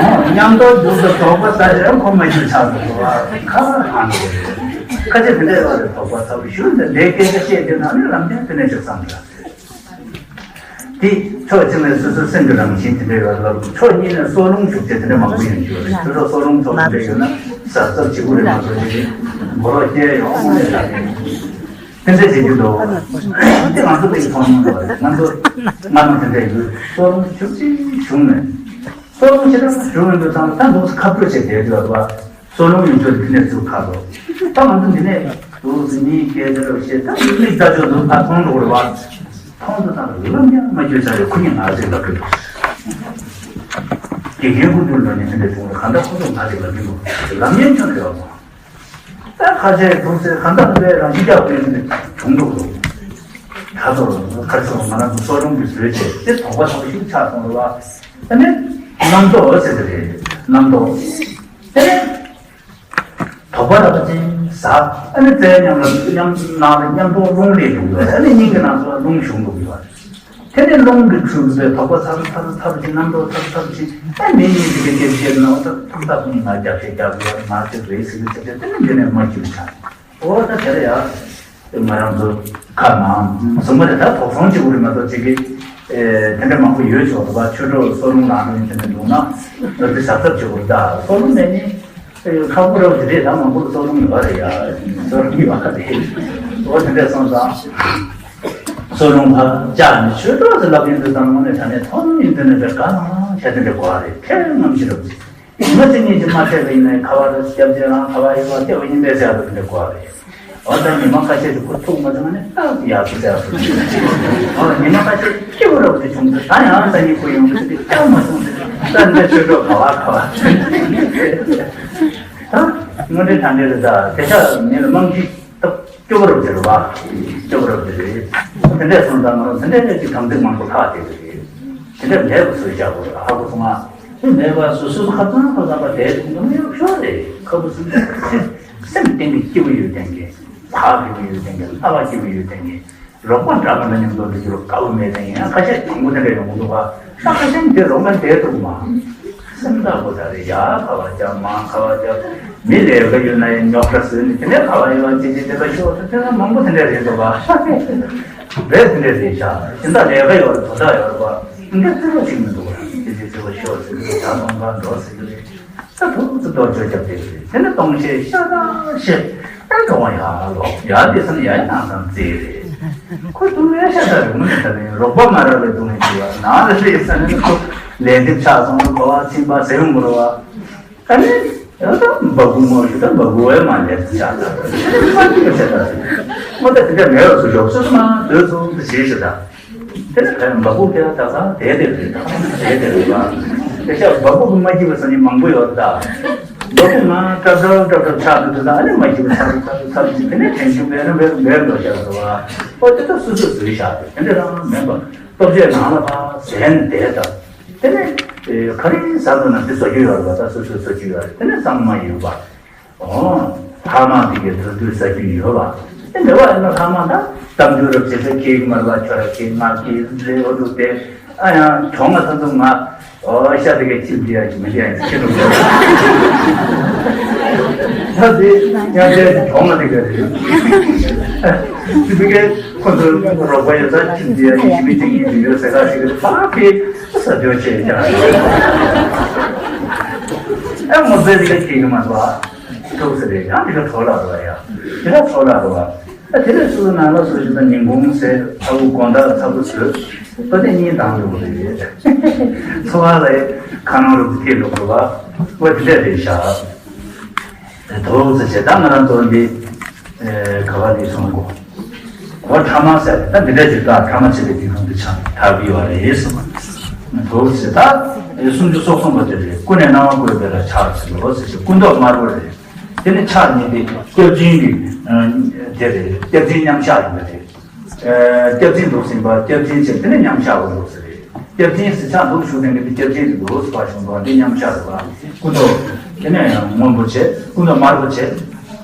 ཨོ་མཉམ་དུ་འདུག་ཏུ་དོགས་པ་ཚ་ཡོད་ཁོ་མ་ཞུ་ཆགས་འགྲོ་བ་ཁ་ཁ་ལངས་འགྲོ། ཁ་ཆེ་དེ་འདྲ་ཡོད་རེད། དོགས་པ་ཚ་པོ་ཞུ་འདི་འདྲའི་སྐད་ཆ་བཤད་དེ་ན་ནི་ལམ་སྟོན་དེ་འདྲ་ཞིག་བསམ་འདྲ། དེ་ཕྱོགས་གཅིག་ནས་སོ་སོའི་སེམས་ཀྱི་རང་བཞིན་དེ་འདྲ་ཡོད་ལ། ཕྱོགས་གཉིས་ནས་སྲོག་རླུང་ཞུགས་ཏེ་དེ་འདྲ་མང་པོ་ཡོང་རྒྱུ་རེད། སོ་སོ་སྲོག་རླུང་ཚོགས་དེ་འདྲ་ཡོད་ན་གཟབ་གཟབ་བྱེད་དགོས་རེད་མ་གཏོགས་དེ་མགོ་ལོག་སྐྱེ་ཡོང་དངོས་གནས་ལ་དེ་འདྲ་བྱེད་རྒྱུ་འདུག་དེ་ང་ཚོ་དེ་མཐོང་མྱོང་འདུག་ང་ཚོ་སྔ་མོ་དེ་འདྲ་ཡོད། སྲོག་རླུང་ཞུགས་ཅིག་ཞུགས་ནས་སྲོག་རླུང་ཞེ་དྲག་ཞུགས་ཡོང་དུས་ཙང་ད་འདུག་སེ་ཁ་སྤྲོད་བྱེད་བསྡད་ཡོད་པ། སྲོག་རླུང་ཡོད་ཆོག་དེ་ནས་ཚུར་ཁ་ལོ། ད་ང་ཚོ་འདི་ནས་འདུག་སེ་གཉིད་སྐྱེལ་དེ་རུ་བཤད། ད་མིག་ལྟ་ཆོག་འདུག་ཕར་མཐོང་འགྲོ་རེད་བ། མཐོང་དུ་ད་ལམ་ཡང་མ་བསྐྱོད་ཚར་རེད། ཁོ་གཉིས་ང་ཚོའི་ལབ་ཀྱི་འདུག་དགེ་རྒན་ཁོ་ཚོའི་ལོ་ནས་དེ་འདྲ་བྱུང་རེད། གང་ལྟར་ཁོ་ཚོ་ང་ཚོའི་ལབ་ཀྱི་འདུག་ལམ་ཡན་ཆོག་རེད་བ། ད་ཁ་ཆེ་འདུག་སེ་གང་ལྟར་དེ་རང་ཤི་རྒྱག་དགོས་ནས་བྱུང་འདུག་རུང་། ད་ཚོར་ཁ་ཚོར་ང་རང་ཚོ་སྲོག་རླུང་གི་བཟོས་བྱས་དེ་དོགས་པ་ཚ་པོ་ཞིག་ཆགས་སོང་རེད་བ། ད་ནི་རྣམ་རྟོག་ཟེར་གྱི་རེད། རྣམ་རྟོག་དེ་ནི་དོགས་པ་རགས་ཅན་ཟ། ཨ་ནི་རྩའི་མཉམ་ལ་མཉམ་ནང་ལ་མཉམ་དུ་རླུང་སླེབས་འདུག་ཡོད། ཨ་ནི་སྙིང་གི་ནང་ཚོ་ལ་རླུང་ཞུགས་འདུག་ཡོད། དེ་ནས་རླུང་གི་འཁྲུལ་པའི་དོགས་པ་ཚ་རུ་ཚ་རུ་ཚ་རུ་ཅིག་རྣམ་རྟོག་ཚ་རུ་ཚ་རུ་ཅིག་ཨ་ནི་སྙིང་གི་སྐད་ཆ་བཤད་ན་འོ་ད་ཐུག་ཐག་ཐུག་ང་རྒྱབ་བཤད་རྒྱབ་ཡོད་མ་ཚོད་རེད་ཟེར་གྱི་ཚེ་དེ་ནི་འདི་ནས་མ་འགྱུར་ཆགས། འོ་ད་དེ་རེད་ཡ། ང་རང་ཚོ་ཁ་ནང་གཟུགས་མ་དེ་ད་དོགས་ཟོན་བྱེད་དགོས་རེད་མ་གཏོགས་ཅིག་གི་ཨེ་དེ་འདྲ་མང་པོ་ཡོད་ཆོག་རེད་བ། ཆོས་གྲོགས་སྲོག་རླུང་ལངས་རིང་དེ་འདྲ་འདུག་ན་འོ་དེ་གཟབ་གཟབ་བྱེད་དགོས་རེད། ད་སྲོག་རླུང་མེད་ནི་ཁག་པོ་རེད་བ། དེ་རེད། ད་མང་པོ་སྲོག་རླུང་ཡོད་རེད་ཡ། སྲོག་རླུང་ཡོད་རེད། འོ་དེ་འདྲ་སོང་ཙང་སྲོག་རླུང་ཕར་བཅག་ནས་ཆོས་གྲོགས་ཟེར་ལབ་ཡོང་དུས་ཙང་དངོས་གནས་དྲང་གནས་མཐོང་ཡོང་དུས་ནས་དཔེ་དགའ་ལང་ལང་བྱས་དེ་འདྲ་དགོས་རེད། ཁྱེད་རང་ངམ་ཤེས་རབ་ཟིག་མི་ཚེ་གཉིས་ཀྱི་མ་ཚད་པ་ཡིན་ནའི་ཁ་བ་རུ་སྐྱབས་རྗེ་རང་ཁ་བ་ཡིན་པ་སྐྱབས་པ་ཡིན་པའི་ཟེར་བ་དེ་འདྲ་གོ་བ་རེད། འོ་ད་ཉི་མ་ཁ་ཤས་ཀྱི་ཁོ་ཐུག་མ་སོང་ནས་ཏག་ཡག་པོ་ཟེར་བ་རེད། འོ་ཉི་མ་ཁ་ཤས་སྐྱིད་པོ་རབ་ཏུ་བྱུང་ཚེ་ད་ཡང་ས་ཉིན་ཁོ་ཡོང་དུས་དེ་སྐྱབས་མ་སོང་ཟེར། ད་འདི་ཆོས་གྲོགས་ག་བ་ག་བ། ད་དངོས་འབྲེལ་དྲང་འབྲེལ་རེད། ད་དེ་ཤ་མི་ལ་རྨང་གཞི་སྟབས་སྐྱོ་པོ་རབ་དེ་རེད་བ། སྐྱོ་པོ་རབ་དེ་རེད། དེ་འདྲས་སོང་ཙང་ང་རང་དེ་འདྲས་ཀྱི་དམ་ཚིག་མང་པོ་ལྷག་བསྡད་པ་རེད། དེ་འདྲ་མེད་པ་བཟོས་བཞག་པ་རེད། ཧ་གོ་སོང་ང་། དེ་མེད་པ་བཟོས་སོ་སོ་ཁ་ཚང་ཁ་ཚང་པ་དེ་དུང་དུང་ཡག་ཤོས་རེད། ཁ་བུ་སེམས་སེམས་གཏིང་གི་སྐྱིད་པོ་ཡོད་བསྟན་གྱི། བག་སྐྱིད་པོ་ཡོད་བསྟན་གྱི། སྣང་བ་སྐྱིད་པོ་ཡོད་བསྟན་གྱི། རོགས་པ་འདྲ་མི་འདྲ་མཉམ་དུ་འགྲོ་རྒྱུ་རོགས་དགའ་བོ་མེད་བསྟན་གྱི། ཡང་ཁ་ཤས་དྲང་པོ་དེ་འདྲ་ཡོང་གི་འདུག་ག་ད་ཁ་ཤས་དེ་རོགས་པ་འདྲ་འདུག་མ། སེམས་ཐག་པོ་ད་རེད་ཡ། ཁ་བ་རྒྱབ་མ་ཁ་བ་རྒྱབ། མི་ལས་ཀ་ཡོད་ན་ཡང་ཉོག་དྲ་བཟོས་ནས་དེ་ནས་ཁ་བ་ཡོད་པ་ཅི་ཅི་དེ་ལ་ཤོག་ཟེར། དེ་ན་མང་པོ་དེ་འདྲ་རེད་འདུག་ག་རེད། དེ་འདྲ་རེད་ཤག་སྦྱིན་བདག་ལས་ཀ་ཡོད་རེད། དོ་བདག་ཡོད་རེད་པ། འདི་རྩེ་བ་ཞིག་མི་འདུག་ར། དེ་དེ་རྩེ་བ་ཤོར་ཟེར་གི་རེད། ད་སྟོང་པ་འགྲོ་ཟེར་གི་རེད། ད་ཐུག་ཙི་རྡོ་བཅོ་རྒྱབ་དེ་རེད། དེ་ནི་སྟོང་བཤད་ཤ་སྟག་བཤད། ཨ་འགྲོ་བ་ཡག་ལོ་ཡག་དེ་སང་ཡག་ནང་སང་རྩེ་རེད། ཁོ་སྡུག་བསྔལ་ཤ་སྟག་རེད། མི་ནི་ད་ནི་རོགས་པ་མ་རག་ལས་སྡུག་བསྔལ་ཅི་བ་ནང་ལ་སླེབས་ས་ནི་ཁོ་ལས་འདེབས་ཆགས་སོང་། གོ་བ་ཚིམ་པ་ཟེར་ཡོང་གི་རེད་བ། ད་ནི་ཡང་ད་འབའ་ཁུག་མོ་ཞིག་ད་འབའ་ཁུག་བས་མ་ལས་ས་ཆགས་ད་ད་ནི་མ་ཐུག་ཤ་སྟག་རེད། ཁོ་ད་དེ་འདྲ་མེད་པ་བཟོ་ཞོག་སོ་སོ་མ་སྡོད་སོང་དུ་བྱེད་ཤ་ད། དེ་ནས་ཕན་འབའ་ཁུག་དེ་ལ་ད་ག་དེ་དེ་རེད། ད་དེ་དེ་རེད་པ། དེ་ཤ་འབའ་ཁུག་གི་མ་སྐྱིད་པ་ཟེར་ནི་མང་པོ་ཡོད་ད། འབའ་ཁུག་ང་ཀྲབ་ཀྲབ་ཀྲབ་ཀྲབ་ཆགས་འདུག་ད། ཨ་ནི་མ་སྐྱིད་པ་ཚ་རུ་ཚ་རུ་ཚ་རུ་ཅིག་དེ་ནས་དྲན་ཤུགས་འབད་རུ་འབད་རུ་འབད་རུ་འགྲོ་ཤ་ད་བ། ཨོ་དེ་ད་སོ་སོས་བཟོས་ཤ་དེ་དེ་འདྲ་རང་མེད་པ་སྟོབས་ཆེ་ནང་ལ་ཕ་ཟན་དེ་ད། དེ་ནས་ག་རེ་ཟ་འདུག་ན་དེ་བཟོ་རྒྱུ་ཡོད་རེད་པ། ད་སོ་སོས་བཟོ་རྒྱུ་ཡོད་རེད། དེ་ནས་གཙང་མ་ཡོད་པ། ཨོ། ལྷག་མ་དེ་གའི་དུར་དུར་ཟ་རྒྱུ་ཡོད་པ། དེ་འདྲ་བ་ཡིན་ན་ལྷག་མ་ད་གཏམ་རྒྱུད་རབ་བྱེད་ས་ཁྱེད་ཀྱི་མར་བ་ཁྱོད་ར་ཁྱེད་ང་ཁྱེད་ཟེར་འོ་འདུག་སྟེ། ཨ་ཡང་གྲོང་ང་ཚ་འདུག་ང་། ཨོ་ཤ་དེ་གའི་ཁྱིམ་དེ་ཡ་ཅི་མི་དེ་ཡ་ཅི་ཁྱེད་རུ། ད་དེ་ཡང་དེ་གྲོང་ང་དེ་ག་རེད། དེ་གའི་ཁོ་ཚོ་རོགས་པ་ཡོད་ས་ཁྱིམ་དེ་ཡ་ཅི་མི་དེ་གའི་ཡོད་ས་ག་ཞིག་རེད། ད་དེ་ས་འདོད་ཆེ་ཡ། ཨ་མོ་ཟེར་དེ་ག་ཁྱེད་ཀྱི་མར་བ། ཐུག་ས་རེད། ཡང་དེ་ག་འཕྲོ་བརླག་འགྲོ་བ་ཡ། དེ་ག་འཕྲོ་བརླག་འགྲོ་བ། ཨ་དེ་ནས་སུ་ནང་ལ་སུ་ཞིག་དང་ཉིན་གུང་ཟེར་ཚ་བོ་དགོང་དག་ཚ་བོ་ཟོས། ད་དེ་གཉིས་དང་འགྲོ་གི་རེད། འཚོ་བ་ལ་ཁ་ནང་རུ་ཐེབས་འགྲོ་དགོས་པ། ཨོ་དེ་འདྲ་རེད་ཤག་དོགས་ཟེར་བྱས་ད་ང་རང་ཚོ་འདི་ག་བ་ལས་སོང་གོ། གོ་ཕྲ་མ་ཟེར་ད་འདི་འདྲ་ཞིག་ད་ཕྲ་མ་བྱེད་པའི་དུས་ཐུང་དུ་ཆགས་ཐག་པའི་བ་རེད་གསུངས། དོགས་ཟེར་ད་ སུམ་ཅུ་སོ་གསུམ་པ་དེ་རེད། ཀུན་ནས་སྣང་བ་བཀོད་པའི་ལ་ཕྱག་ཟེར་ལོ་ཟེར་ཞིང་ཀུན་རྟོག་དམར་པོ་རེད། དེ་ནི་ཕྱག་གཉིས་དེ་སྐྱབས་སྦྱིན་གྱི་དེ་རེད། སྐྱབས་སྦྱིན་མཉམ་བཞག་ཡིན་པ་རེད། སྐྱབས་སྦྱིན་འདུག་ཟིན་པ་སྐྱབས་སྦྱིན་བྱས་དེ་ནི་མཉམ་བཞག་འོ་འདུག་ཟེར་རེད། སྐྱབས་སྦྱིན་ཟེར་ཕྱག་འདུག་ཞུགས་ལྡན་གྱི་སྐྱབས་སྦྱིན་ཟེར་འདུག་ཟེར་བ་བྱུང་བ་འདི་མཉམ་བཞག་རེད་བ། ཀུན་རྟོག་དེ་ནས་སྔོན་པོ་བྱས་ཀུན་རྟོག་དམར་པོ་བྱས།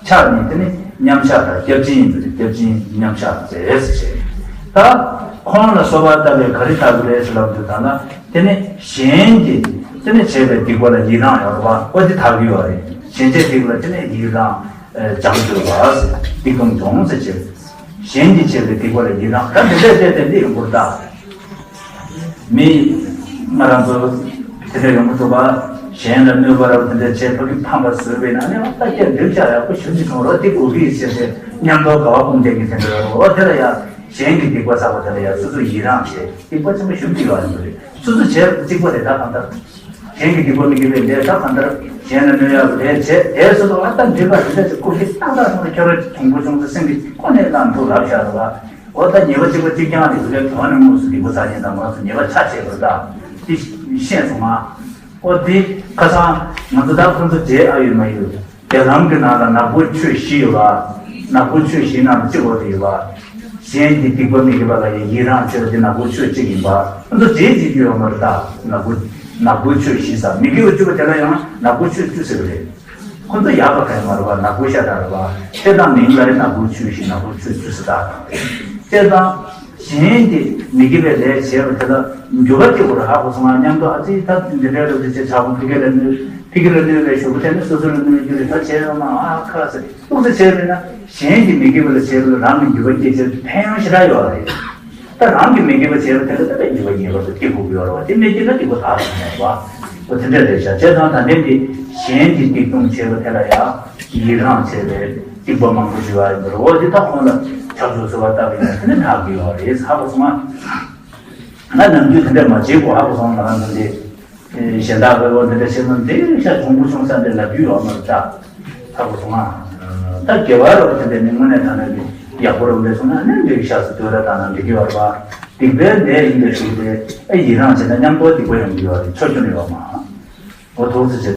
ཕྱག་གཉིས་དེ་ནི་མཉམ་བཞག་དང་སྐྱབས་སྦྱིན་ཡིན་པ་རེད། སྐྱབས་སྦྱིན་མཉམ་བཞག་མཛད་ཟེར་བྱས། ད་ཁོང་ལ་གསོལ་བ་བཏབ་པས་ག་རེ་བཏབ་ཀྱི་རེད་ཟེར་ལབ་དུས་ད་ན་དེ་ནི་གཞན་གྱིས་དེ་ནི་བྱས་པའི་སྡིག་པ་ལ་ཡི་རང་ཡོད་པ་ཨོ་དེ་བཏབ་ཀྱི་ཡོད་རེད། གཞན་བྱས་སྡིག་པ་ལ་དེ་ནི་ཡི་རང་། སྦྱང་དགོས་པ། སྡིག་སྡོམ་སྦྱོང་ཟེར་བྱས། གཞན་གྱིས་བྱས་པའི་སྡིག་པ་ལ་ཡི་རང་། ད་འདི་འདྲས་བལྟས་ཏེ་འདི་ཡོང་གི་རེད་ད། མི་ང་རང་ཚོ་དེ་འདྲས་ཡོང་གི་འདུག་ག་གཞན་ལ་གནོད་པ་རབ་དེ་འདྲས་བྱས་ཕ་གི་ཕངས་པ་བཟོས་པས་ན་ཨ་ནི་ཨ་ད་ཀྱང་འདི་བྱ་ཡག་པོ་ཞུ་མི་སོང་རོགས་དེ་དགོས་ཀྱི་ཟེར་ཏེ་མཉམ་དུ་དགའ་བ་སྐུམ་ལྡན་གྱི་དེ་འདྲས་རོགས་དེ་ལ་ཡ་གཞན་གྱི་སྡིག་པ་བསགས་པ་དེ་ལ་ཡ་སོ་སོ་ཡི་རང་བྱས་སྡིག་པ་ཆེན་པོ་ཞུ་གི་ཡོད་ཨ་ནི་རེད། སོ་སོ་བྱས་གཅིག་པ་རེད་ད་གང་ལྟར། གཞན་གྱི་སྡིག་པ་མི་དགེ་བའི་ལས་ད་གང་ལྟར་གཞན་ལ་གནོད་ཡག་གི་ལས་བྱས་དེ་སོ་སོ་ཨ་ད་འདྲི་བ་དེ་འདྲ་ཞིག་ཀུན་གྱིས་ཏག་ཏག་སོང་ནས་ཁྱོད་རང་གྲུང་པོ་བྱུང་ཚེ་སེམས་ཀྱི་ཁོ་ནས་ལམ་འགྲོ་ལབ་བཞག་རེད་བ། འོ་ད་ཉེས་པ་གཅིག་པ་གཅིག་རྐྱང་རེད་ཟེར་བའི་དོན་ནི་དངོས་སུ་སྡིག་པ་བསགས་མཁན་དང་མ་སུ་ཉེས་པ་ཆ་བྱས་པ་རེད་ད། འདི་ཤེས་སོང་ང་། འོ་འདི་ཁ་སང་ང་ཚོ་ད་ཁོང་ཚོ་རྗེས་ཨ་ཡོད་མ་ཡོད། རྒྱ་ལམ་གྱི་ནང་ལ་ནག་པོའི་ཆོས་བཞི་ཡོད་པ། ནག་པོའི་ཆོས་བཞིའི་ནང་ལ་གཅིག་འོ་དེ་ཡོད་པ། གཞན་གྱི་སྡིག་པ་མི་དགེ་བ་ལ་ཡང་ཡི་རང་བྱེད་པ་དེ་ནག་པོའི་ཆོས་གཅིག་ཡིན་པ། ཁོ་ཚོ་རྗེས་འཇིག་རྒྱུ་ཡོད་མ་རེད་ད། ནག་པོ་ནག་པོའི་ཆོས་བཞི་ཟེར་མི་དགེ་བ་བཅུ་པ་དེ་ལ་ཡང་ནག་པོའི་ཆོས་བཅུ་ཟེར་བ་རེད། ཁོ་ཚོ་ཡག་པ་གང་ཡང་མ་རེད་པ། ནག་པོའི་ཤ་སྟག་རེད་པ། བྱས་ཙང་མིང་ལ་རེད་ནག་པོའི་ཆོས་བཞི་ནག་པོའི་ཆོས་བཅུ་ཟེར་ད་དང་རེད། བྱས་ཙང་། གཞན་གྱི་མི་དགེ་བའི་ལས་བྱས་པ་དེ་ལ་འགྱུར་བ་སྐྱེ་དགོས་རེད་ཧ་གོ་སོང་ང་། མཉམ་དུ་ཨ་ཙི་ད་འདི་འདྲའི་རོ་ཙི་ཆེ་ཆག་པོ་ཕི་གེ་ལ་གནོད་ཕི་གེ་ལ་གནོད་པའི་ཞོགས་པ་དེ་ནི་སོ་སོ་ལ་གནོད་རྒྱུ་རེད་ད་བྱས་ཡོང་ན་ཨ་ཁ་ཟེར་ཏོག་ཙེ་བྱས་པས་ན་གཞན་གྱི་མི་དགེ་བ་ལ་བྱས་པ་ལ་རང་གི་འགྱུར་བ་སྐྱེ་ཕྱིར་ཕན་ཡོན་ཞེ་དྲག་ཡོད་རེད། ད་རང་གི་མི་དགེ་བ་བྱས་པ་དེ་ལ་ད་ལྟ་འགྱུར་བ་ངེས་པར་དུ་སྐྱེ་དགོས་ཀྱི་ཡོད་རེད་བ། དེ་མི་སྐྱེ་ན་སྡིག་པ་དག་ཙམ་མེད་པ། འོ་དེ་འདྲ་རེད་ཤག་བྱས་ཙང་ད་ལྟའི་འདི་གཞན་གྱི་སྡིག་སྡོམ་བྱས་པ་དེ་ལ་ཡང་ཡི་རང་བྱས་པའི་སྡིག་པ་མང་པོ་ཞིག་ཡོད་རེད་འོ་དེ་ད་ཁོང་ལ་ཕྱག་མཆོད་གསོལ་བ་བཏབ་པ་ཡིན་ན་དེ་ནི་དག་གི་ཡོད་རེད་ཧ་གོ་སོང་ང་། ང་ནམ་རྒྱུན་དེ་འདྲ་མ་བྱེད་དགོས་ཧ་གོ་སོང་ང་ང་ཚོ་འདི། གཞན་དག་གི་འོ་འདི་འདྲ་བྱེད་ན་འདི་ཤ་གྲུང་པོ་བྱུང་ས་འདི་ལབ་རྒྱུ་ཡོད་མ་རེད་ད། ཧ་གོ་སོང་ང་། ད་དགེ་བ་རོགས་དེ་འདྲ་ནི་དངོས་གནས་ད་ནི་ཡག་པོ་རོགས་འདྲ་སོང་ན་ནི་འདི་ཤ་སུ་དོད་ལ་ད་ན་འདི་གི་བར་བ། སྡིག་པའི་ལས་ཡིན་པའི་ཤུགས་དེ་ཨེ་ཡི་རང་བྱེད་ན་མཉམ་དུ་སྡིག་པ་ཡོང་གི་ཡོད་རེད་ཆོག་རྒྱུ་ནི་ཡོད་མ། འོ་ཐུགས་རྗེ་ཆེ།